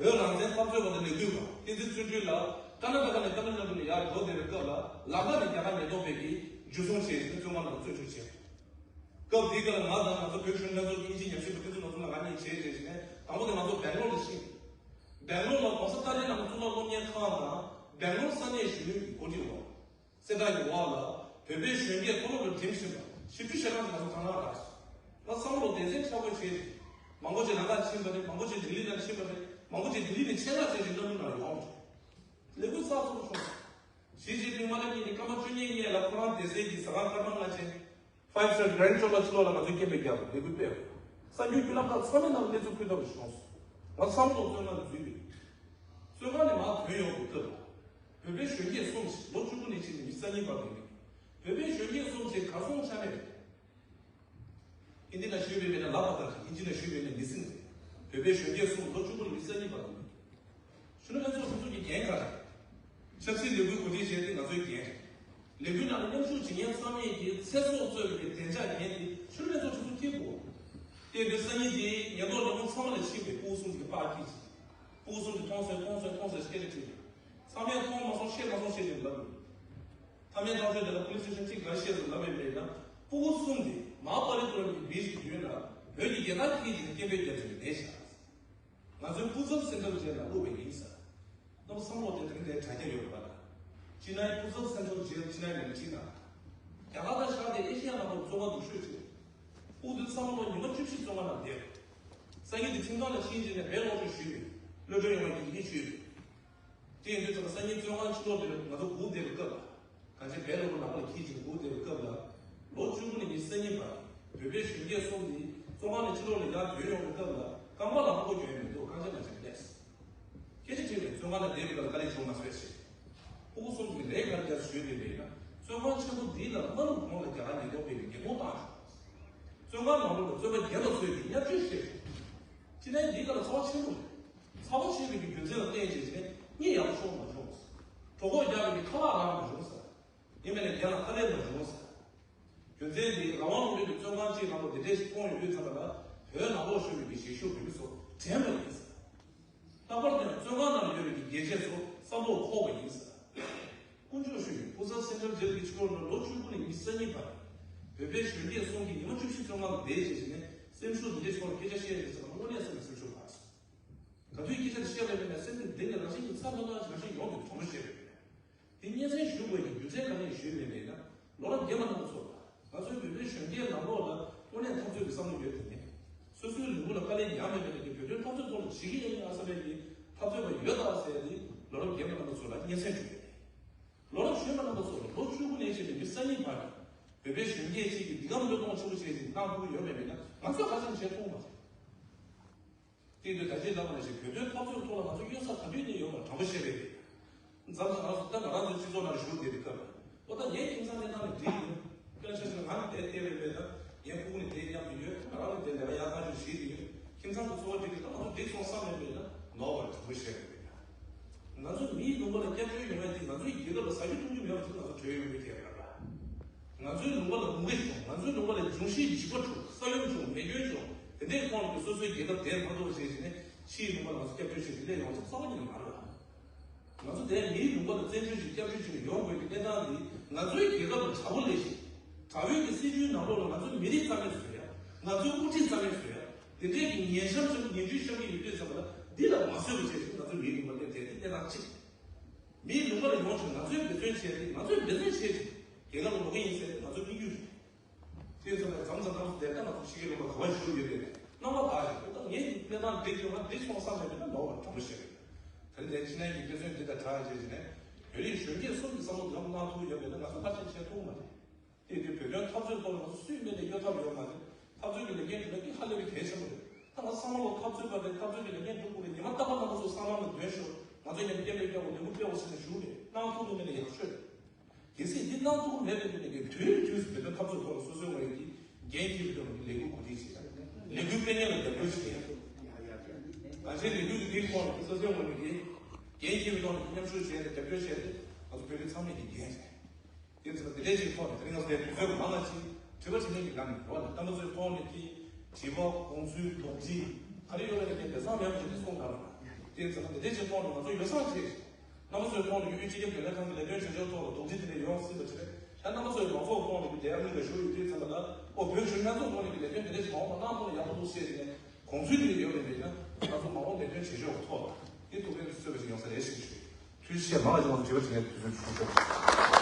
བོད་རང་བཙན་འཐབ་རྩོད་པ་དང་ལས་འགུལ་བ་བསྟན་འཛིན་བརྩོན་འགྲུས་ལགས་ཀ་ན་ཊ་ཀ་ནས་ཏཱ་མིལ་ནཱ་ཌུ་ནས་ཡར་འགྲོ་བསྡད་པའི་སྐབས་ལ་ལམ་ཁ་ནས་རྒྱ་གར་ཉེན་རྟོག་པས་ཀྱིས་འཇུ་བཟུང་བྱས་ཤིང་བཙོན་ཁང་ནང་བཙོན་འཇུག་བྱས། སྐབས་དེའི་སྐབས་ལ་ང་དང་ང་ཚོ་བོད་གཞོན་ལྷན་ཚོགས་ཀྱི་དབྱིན་ཇིའི་ཉམས་ཞིབ་པ་ཕུན་ཚོགས་ནོར་བཟང་ལགས་ང་གཉིས་བྱས་བྱས་བྱས་ནས་དང་པོ་དེ་ང་ཚོ་སྦེང་ལོར་ལ་ཕྱིན། སྦེང་ལོར་ལ་༸གོང་ས་ཏཱ་ལའི་བླ་མའི་གཙུག་ལག་སློབ་གཉེར་ཁང་དང་སྦེང་ལོར་ས་གནས་གཞོན་ནུ་ཡི་འགོ་ཁྲིད་འོག་གསལ་བསྒྲགས་ཀྱི་འོག་ལ་བོད་པའི་གཞོན་སྐྱེས་མཐོ་སློབ་ལ་འགྲིམ་བཞིན་པ་བཞི་བཅུ་ཞེ་གྲངས་ཀྱིས་ང་ཚོ་དང་བླངས་རག་སོང་། ང་བསམ་བློ་སྡེ་ཚན་ཆགས་པོ་བྱས་ཏེ། མང་པོ་ཅིག་ལམ་ཁ་ཕྱིན་པ་རེད། མང་པོ་ཅིག་ལྡི་ལི་ནང་ཕྱིན་པ་རེད། མང་པོ་ཅིག་ལྡི་ལི་ནས་ཆེད་མངགས་བྱས་ཤིང་གནམ་གྲུ་ནང་ཡོང་བ་རེད། ལས་འགུལ་གསར་བཟོ་བྱུང་སོང་། ཞི་ཅིན་ཕིང་མ་སླེབས་ཉིན་གྱི་སྐར་མ་བཅུ་གཉིས་སྔོན་ལ་ཁོ་རང་སྡེ་ཚན་གྱི་ཟ་ཁང་སྐར་མ་ལྔ་ཅན། Five Star Grand Chola ཕྱི་ལོགས་ལ་ང་ཚོའི་སྐད་འབོད་རྒྱག་པའི་ལས་འགུལ་སྤེལ་བ། གསར་འགྱུར་བརྒྱུད་ལམ་ཁག་ཚང་མའི་ནང་གནས་ཚུལ་ཕུལ་ཐུབ་པ་ཞིག་བྱུང་སོང་། ང་ཚོ་བསམ་བློ་བཙོན་ཁང་དུ་འཛུལ་བས། བཙོན་ཁང་ནས་མར་ཐོན་ཡོང་བའི་སྐབས་ལ། བོད་པའི་གཞོན་སྐྱེས་གསུམ་ཞིག་ལོ་བཅུ་དགུ་ནས་ཕྱིན་ནས་ཉི་ཤུ་རྩ་གཉིས་བར་དུ་ཡིན། བོད་པའི་གཞོན་སྐྱེས་གསུམ་ཞིག་གར་སོང་ཆ་མེད་རེད། ཧིན་དི་ནང་ཞུས་པའི་མིང་ལ་ལབ་པ་དང་དབྱིན་ཇི་ནང་ཞུས་པའི་མིང་ལ་མི་སྲིང་རེད། བོད་པའི་གཞོན་སྐྱེས་གསུམ་ལོ་བཅུ་དགུ་ནས་ཉི་ཤུ་རྩ་གཉིས་བར་དུ་ཡིན། གཞོན་ནུ་ལྷན་ཚོགས་སོ་སོ་གི་འགན་ག་རེ། ཆབ་སྲིད་ལས་འགུལ་གོ་སྒྲིག་བྱས་ཏེ་ང་ཚོའི་འགན་རེད། ལས་འགུལ་ནང་ལ་མཉམ་ཞུགས་བྱེད་མཁན་ཚང་མས་ཀྱི་ཚེ་སྲོག་གཙོས་པའི་བདེ་འཇགས་འགན་དེ་གཞོན་ནུ་ལྷན་ཚོགས་སོ་སོ་འཁྱེར་དགོས། དེ་འདྲའི་སང་ཉིན་དེའི་ཉེན་རྟོག་ལས་ཁུངས་ཚང་མ་ལ་ཕྱིན་པའི་ཕྲུ་གུ་གསུམ་གྱི་པར་འཁྱེར་ཅིང་། ཕྲུ་གུ་གསུམ་གྱིས་མཐོང་སོང་མཐོང་སོང་མཐོང་སོང་སྐད་ཆ་དྲིས་ནས། ཚང་མས་མཐོང་མ་སོང་ཤེས་མ་སོང་ཞེས་ཀྱང་ལབ་ཡོད། མཐའ་མའི་ཐག་གཅོད་དེ་ལ་པོ་ལིས་སི་ཊེ་ཤན་གཅིག་ག་རེ་བཤད་ཟེར་ལབ་པའི་མེད་ན། ཕྲུ་གུ་གསུམ་དེ་མར་པ་ལི་ཏུ་ར་གི་བིཆ་གི་མདུན་ལ་བོད་ཀྱི་རྒྱལ་དར་འཁྱེར་ཅིང་སྐད་འབོད་རྒྱབ་ཅིང་བསྡད་ཤག་ང་ཚོའི་སྤུ་ཚབ་སེན་ཊར་ཇེལ་ལ་བླུགས་པ་ཡིན་ས། རྣམ་པ་བསམ་བློ་དེ་དེ་རིང་ལས་དྲ་རྒྱ་ཡོད་པ་ལ། ཅི་ནའི་སྤུ་ཚབ་སེན་ཊར་ཇེལ་ཅི་ནའི་མིང་ཅི་ན། རྒྱ་གར་དང་ཤར་ཏེ་ཨེ་ཤི་ཡ་ནང་ལ་བཙོན་ཁང་སྡུག་ཤོས་ཆེ། ཕྲུ་གུ་དེ་ཚོ་བསམ་བློ་ཉི་མ་བཅུ་བཞི་བཙོན་ཁང་ནང་བསྡད། སང་ཉིན་དེ་ཁྲིམས་ཁང་ལ་ཕྱིན་རྗེས་ནས་བེད་ཀློག་ཆོས་ཞུས་པས་གློད་གྲོལ་ཡོང་བ་གི་ཡིད་ཆེས་ཡོད། དེ་ཡིན་དུས་ཙམ་སང་ཉིན་བཙོན་ཁང་ཕྱི་ལོགས་དེར་ང་ཚོ་སྒུག་བསྡད་པའི་སྐབས་ལ། གང་ཅི་བེད་ཀློག་ནང་ལ་འཁྱེར་ཅིང་སྒུག་བསྡད་པའི་སྐབས་ལ། ལོ་བཅུ་དགུ་ནས་ཉི་ཤུ་རྩ་གཉིས་བར་བོད་པའི་གཞོན་སྐྱེས་གསུམ་དེ་བཙོན་ཁང་ནས་ཕྱི་ལོགས་ལ་ཡར་ཐོན་ཡོང་བའི་སྐབས་ལ་རྐང་པ་ལ་ཧམ་པོ་གྱོན་མི་འདུག་རྐང་རྗེས་ནང་བཞིན་སླེབས། སྐད་ཆ་དྲིས་ནས་བཙོན་ཁང་ནང་བསྡད་པའི་སྐབས་ལ་དཀའ་ལས་བྱུང་མ་སོང་ཞེས། ཕྲུ་གུ་གསུམ་གྱིས་ལན་ག་རེ་བརྒྱབ་ཞུས་པ་ཡིན་ན། བཙོན་ཁང་ཆེན་པོ་འདི་ལ་མ་ལུས་གོང་ལ་རྒྱ་གར་ཉེན་རྟོག་པས་ཉེན་རྟོག་བཏང་བྱུང་། བཙོན་ཁང་ནང་ལོགས་ལ་བཙོན་པ་རྒན་པ་ཚོས་ཀྱིས་བརྙས་བཅོས་བྱས་བྱུང་། ཅི་ནའི་འདི་ག་ལ་ཚ་བ་ཆེན་པོ་རེད། ཚ་བ་ཆེ་བའི་གི་རྒྱུ་མཚན་ལ་བརྟེན་བྱས་ནས་གཉིད་ཡག་པོ་ཤོར་མ་བྱུང་། གྲོད་ཁོག་རྒྱགས་པའི་གི་ཁ་ལག་རག་མ་བྱུང་ཟེར། ཡིན་མིན་ནས་རྒན་ལགས་ཁ་ལས་མ་བྱུང་ཟེར། རྒྱུ་མཚན་འདི་རང་དབང་ལུང་པའི་གི་བཙོན་ཁང་གཅིག་ནང་ལ་འདི་འདྲས་ཤིག་མཐོང་ཡོང་དུས་ཙམ་པ་ལ་བོད་ནང་ལོགས་བཞུགས་པའི་གི་གཞིས་བཞུགས་བོད་མི་ཚོ་དྲན་པ་ཡིན་ཟེར། ལྷག་པར་དུ་ཡང་བཙོན་ཁང་ནང་ཡོད་པའི་གི་རྒྱལ་གཅེས་ཚོ་བསམ་བློ་འཁོར་བ་ཡིན་ཟེར། དཀོན་མཆོག་ཞུས་ཡོད། ཕུག་གསར་སེན་ཊྲལ་ཇེལ་གྱི་ཆུ་འཁོར་ནང་ལོ་བཅུ་དགུ་ནས་ཉི་ཤུ་རྩ་གཉིས་བར་བོད་པའི་གཞོན་སྐྱེས་གསུམ་གྱིས་ཉི་མ་བཅུ་བཞི་བཅོ་ལྔ་ལ་བསྡད་བྱས་བྱས་ནས་སེམས་ཤུགས་འདི་འདྲའི་ཕྱོགས་ལ་སྐད་ཆ་བཤད་ཡོད་ཟེར་ན་དངོས་གནས་སེམས་ལ་སེམས་ཤུགས་བབས་སོང་། ག་དུས་སྐད་ཆ་དེ་བཤད་པ་ཡིན་ན་སེམས་ནང་འདི་ནས་རང་བཞིན་གྱིས་ཚ་ལྷང་ལྷང་ཞིག་རང་བཞིན་ཡོང་དུས་དྲང་པོ་བཤད་པ་ཡིན། དེ་སྙན་སེང་ཞུ་དགོས་ཀྱི་རྒྱུ་མཚན་ག་ནས་ཞུས་མེད་མེད་ན། ལོ་རབས་རྒན་པ་རྣམ་པ་ཚོ་ལ། ང་ཚོའི་བོད་པའི་གཞོན་སྐྱེས་ནང་ལོགས་ལ་དངོས་གནས་འཐབ་རྩོད་ཀྱི་བསམ་བློ་ཡོད་དེ་ནས། སོ་སོའི་ལུས་པོ་ལ་དཀའ་ལས་ཉག་མེད་མེད་ཀྱི་བོད་དོན་འཐབ་རྩོད་ཐོག་ལ་བྱེད་ཀྱི་ཡིན་ཨ་ས་བའི་གི་འཐབ་རྩོད་པ་ཡོད་ད་ཟེར་ཏེ་ལོ་རབས་རྒན་པ་རྣམ་པ་ཚོ་ལ་སྙན་སེང་ཞུ་གི་ཡོད། ལོ་རབས་གཞོན་པ་རྣམ་པ་ཚོ་ལ་ལོ་བཅུ་དགུ་ནས་བྱས་ནས་ཉི་ཤུ་རྩ་གཉིས་བར་བོད་པའི་གཞོན་སྐྱེས་གཅིག་གིས་འདི་ག་བློས་གཏོང་ཆེན་པོ་བྱས་ཤིང་གནང་ཐུབ་ཀྱི་ཡོད་མེད་མེད་ན་ང་ཚོས་ཧ་ཅང་བྱེད་ཐུབ་མ་རེད། དེ་དུས་ད་ཅི་ལབ་པ་ནང་བཞིན་བོད་དོན་འཐབ་རྩོད་ཐོག་ལ་ང་ཚོ་གཡོལ་ས་ག་དུས་ནས་ཡོད་པ་དྲང་པོ་བཤད་པས། མཚམས་མཚམས་ང་ཚོ་ད་ང་རང་ཚོའི་སྤྱི་ཚོགས་ནང་བཞུགས་བསྡད་པའི་སྐབས་ལ་ཨོ་ད་ངའི་ཁྱིམ་ཚང་གནས་སྟངས་ནི་འགྲིག་ཡིན། སྐྱོན་ཆ་ཞིག་ང་ནི་དེ་དེ་རེད་པས་ད་ངའི་ཕྲུ་གུ་ནི་དེ་མཉམ་དུ་ཡོད། ང་རང་ནི་དེ་ལས་ཀ་ཡག་ཐག་ཆོད་བྱེད་ཀྱི་ཡོད། ཁྱིམ་ཚང་གི་འཚོ་བ་འགྲིག་གི་ད་ང་ཚོ་འགྲིག་སོང་བསམ་མེད་པས་ད་ནོར་བ་དྲང་པོ་བཤད་པས། ང་ཚོ་མིའི་ལུང་པ་ལ་སྐྱབས་བཅོལ་ཡོང་ཡ་དེ་ང་ཚོའི་རྒྱལ་ཁབ་ལ་ཟ་རྒྱུ་འཐུང་རྒྱུ་མེད་པ་ཞིག་ང་ཚོ་བྲོས་ཡོང་གི་ཐད་ཀར་ལ། ང་ཚོའི་ལུང་པ་ལ་མུ་གེ་བྱུང་། ང་ཚོའི་ལུང་པ་ལ་འབྱུང་བཞིའི་འཇིགས་པ་འཁྲུག་ས་ཡོམ་བྱུང་། མེ་སྐྱོན་བྱུང་། དེ་འདྲའི་ཁོངས་ཀྱི་སོ་སོའི་རྒྱལ་ཁབ་དེ་མ་གཏོགས་བྱས་ནས་ཕྱིའི་ལུང་པ་ལ་ང་ཚོ་སྐྱབས་བཅོལ་ཞིག་དེ་འདྲས་ཡོང་ཆོག་རྩ་བ་ཉིད་ནས་མ་རེད། ང་ཚོ་དེ་མིའི་ལུང་པ་ལ་བཙན་བྱོལ་ཞིག་སྐྱབས་བཅོལ་ཞིག་ཡོང་དགོས་ཀྱི་གནས་སྟངས་འདི་ང་ཚོའི་རྒྱལ་ཁབ་ལ་དྲག་པོ་ལས་ཤིང་། དྲག་པོའི་གི་སྲིད་བྱུས་ནང་ལོགས་ལ་ང་ཚོའི་མི་རིགས་རྩ་མེད་བཟོ་ཡ། ང་ཚོའི་དབུ་ཁྲིད་རྩ་མེད་བཟོ་ཡ། དེ་འདྲས་ཀྱི་ངན་བྱམས་ཚོས་ངན་ཇུས་བཤམས་ཀྱི་ཡོད་དུས་ཙམ་པ་ལ་འདི་ལ་མ་བཟོད་པ་བྱས་ཤིང་ང་ཚོའི་མིའི་ལུང་པ་ལ་དེ་འདྲས་ཀྱི་གནས་སྟངས་གཅིག་མིའི་ལུང་པ་ལ་ཡོང་ཆོག་ང་ཚོས་འབད་བརྩོན་བྱས་ཏེ་ང་ཚོས་འབད་བརྩོན་བྱས་ཏེ་རྒྱལ་ཁབ་ལ་འགྲོ་གི་ཡིན་ཟེར་ཏེ་ང་ཚོའི་དམིགས་ཡུལ་རེད། དེ་ཚོ་ལ་མཚམས་མཚམས་ནམ་སུ་བསྡད་ན་ང་ཚོ་ཕྱི་རྒྱལ་ལུང་པ་ག་བ་བཞུགས་ཡོད་པས་རྣམ་པ་དག་ཞིག་ཨོ་ད་ངས་གནས་སྟངས་འགྲིག་ཡོད་ན་འགྲིག་སོང་བསམ་ནས་བསྡད་ན་ནོར་བ་དྲང་པོ་བཤད་རེད། དེ་ནས་ཕྱི་ནང་གི་དཔེ་མཚོན་འདི་དང་སྦྲགས་བྱས་བྱས་ནས་བོད་རིགས་གཞོན་སྐྱེས་གསུམ་གྱི་བསམ་བློ་ལམ་གནང་ཐུབ་ཡོད་པས་ན་ང་ཚོ་ཕལ་ཆེར་བྱེད་ཐུབ་མ་རེད། དེ་དུས་བོད་དོན་འཐབ་རྩོད་ཐོག་ལ་ང་ཚོ་སུས་མེད་ནས་གཡོལ་ཐབས་ཡོད་མ་རེད། འཐབ་རྩོད་ཀྱི་ལས་འགན་སྒྲུབ་ན་འདི་ཧ་ལས་པའི་གལ་ཆེན་པོ་རེད། ད་ང་ཚོ་ཚང་མ་ལོ་འཐབ་རྩོད་པ་རེད། འཐབ་རྩོད་ཀྱི་ལས་འགན་སྒྲུབ་དགོས་རེད། ཉི་མ་རྟག་པར་རྣམ་པ་ཚོ་སྲང་ལམ་ལ་འདོན་ཤོག་ང་ཚོ་མཉམ་སྐད་འབོད་རྒྱག་དགོས། ལས་འགུལ་སྤེལ་དགོས་ཟེར་ནས་ཞུ་རེད། གནང་ཐུབ་མེད་མེད་ལ་ཡག་ཤོས་རེད། གལ་སྲིད་འདི་གནང་ཐུབ་མེད་པའི་དུས་ནས་ཀྱི་དུས་དུས་སུ་བོད་དོན་འཐབ་རྩོད་ཐོག་ལ་སོ་སོའི་ངོས་ཀྱི་འགན་འཁྱེར་བའི་ཐོག་ནས་ལས་འགུལ་གོ་སྒྲིག་བྱེད་ཡ། ལས་འགུལ་སྤེལ་མཁན་ལ་རྒྱབ་སྐྱོར་བྱེད་ཡ། ང་ཚོའི་ལས་འགུལ་གྱི་འདིའི་ཐོག་ནས་སོ་སོའི་ངོས་ནས་ཀྱི་འགན་འཁྱེར་བའི་ཐོག་ནས་མཉམ་ཞུགས་བྱས་ཏེ་རྒྱབ་སྐྱོར་བྱས་ཏེ་ང་ཚོ་བོད་རིགས་ཚང་མས་ཀྱི་འགན་རེད། དེ་ཚོ་དེ་འདྲའི་ཅིག་ཐོག་ནས་དེ་རིང་ང་ཚོ་དེ་དུས་ཚོད་མང་ལ་ཅིག་དྲི་བ་དྲི་ལན་གྱི་ལམ་ནས་རོགས་ལ་རྣམ་པ་ཚོའི་ཐོག་ནས་ཀྱི་དྲི་བ་དགོངས་ཚུལ་དོགས་འདྲི་ག་རེ་ཡོད་པ་ཡིན་ན་དེ་བསམ་ཡག་པོ་ཅིག་གསུངས་གནང་རོགས། དེ་ཚོ་དེ་འདྲའི་ཅིག་ཐོག་ནས་ང་ཚོ་ཡོ་བསྲང་བྱས། རྣམ་པ་ཚོའི་ཐོག་ནས་ཡུལ་དབུས་སྤྱི་ཁྱབ་རྒྱུན་ལས་ཁང་གི་ལས་དོན་བྱེད་ཕྱོགས་ཐོག་ལ་དོགས་འདྲི་དེ་འདྲ་ཡོང་སྲིད་པ་ཞིག་རེད། ཡང་རྣམ་པ་ཚོའི་མང་ཚོགས་ཐོག་ནས་ཀྱི་དེ་ཨ་མི་རི་ཀ་བཞུགས་ཡོད་དུས་ཙམ་པ་ལ་ཨོ་བོད་གཞོན་ལྷན་ཚོགས་ཐོག་ནས་ཀྱི་ལས་དོན་དེ་འདྲ་ཞིག་མ་འོངས་པ་གནང་ཐུབ་ན་ཡག་པོ་འདུག་ཟེར་ནས་དགོངས་ཚུལ་དེ་འདྲ་ཡོད་པ་ཡིན་ན་ང་ཚོ་མ་འོངས་ལས་དོན་བྱེད་ཕྱོགས་ཐོག་ལ་དེ་ཐུགས་ཕན་གསོས་པ་ཞིག་ཡོང་ས་རེད་ཞེས་ཞུ། ཐུགས་རྗེ་ཆེ། མང་ལ་ཅིག་ལ་དྲི་བ་དྲི་ལན་དུས་ཚོད་ཞུ་ཆོག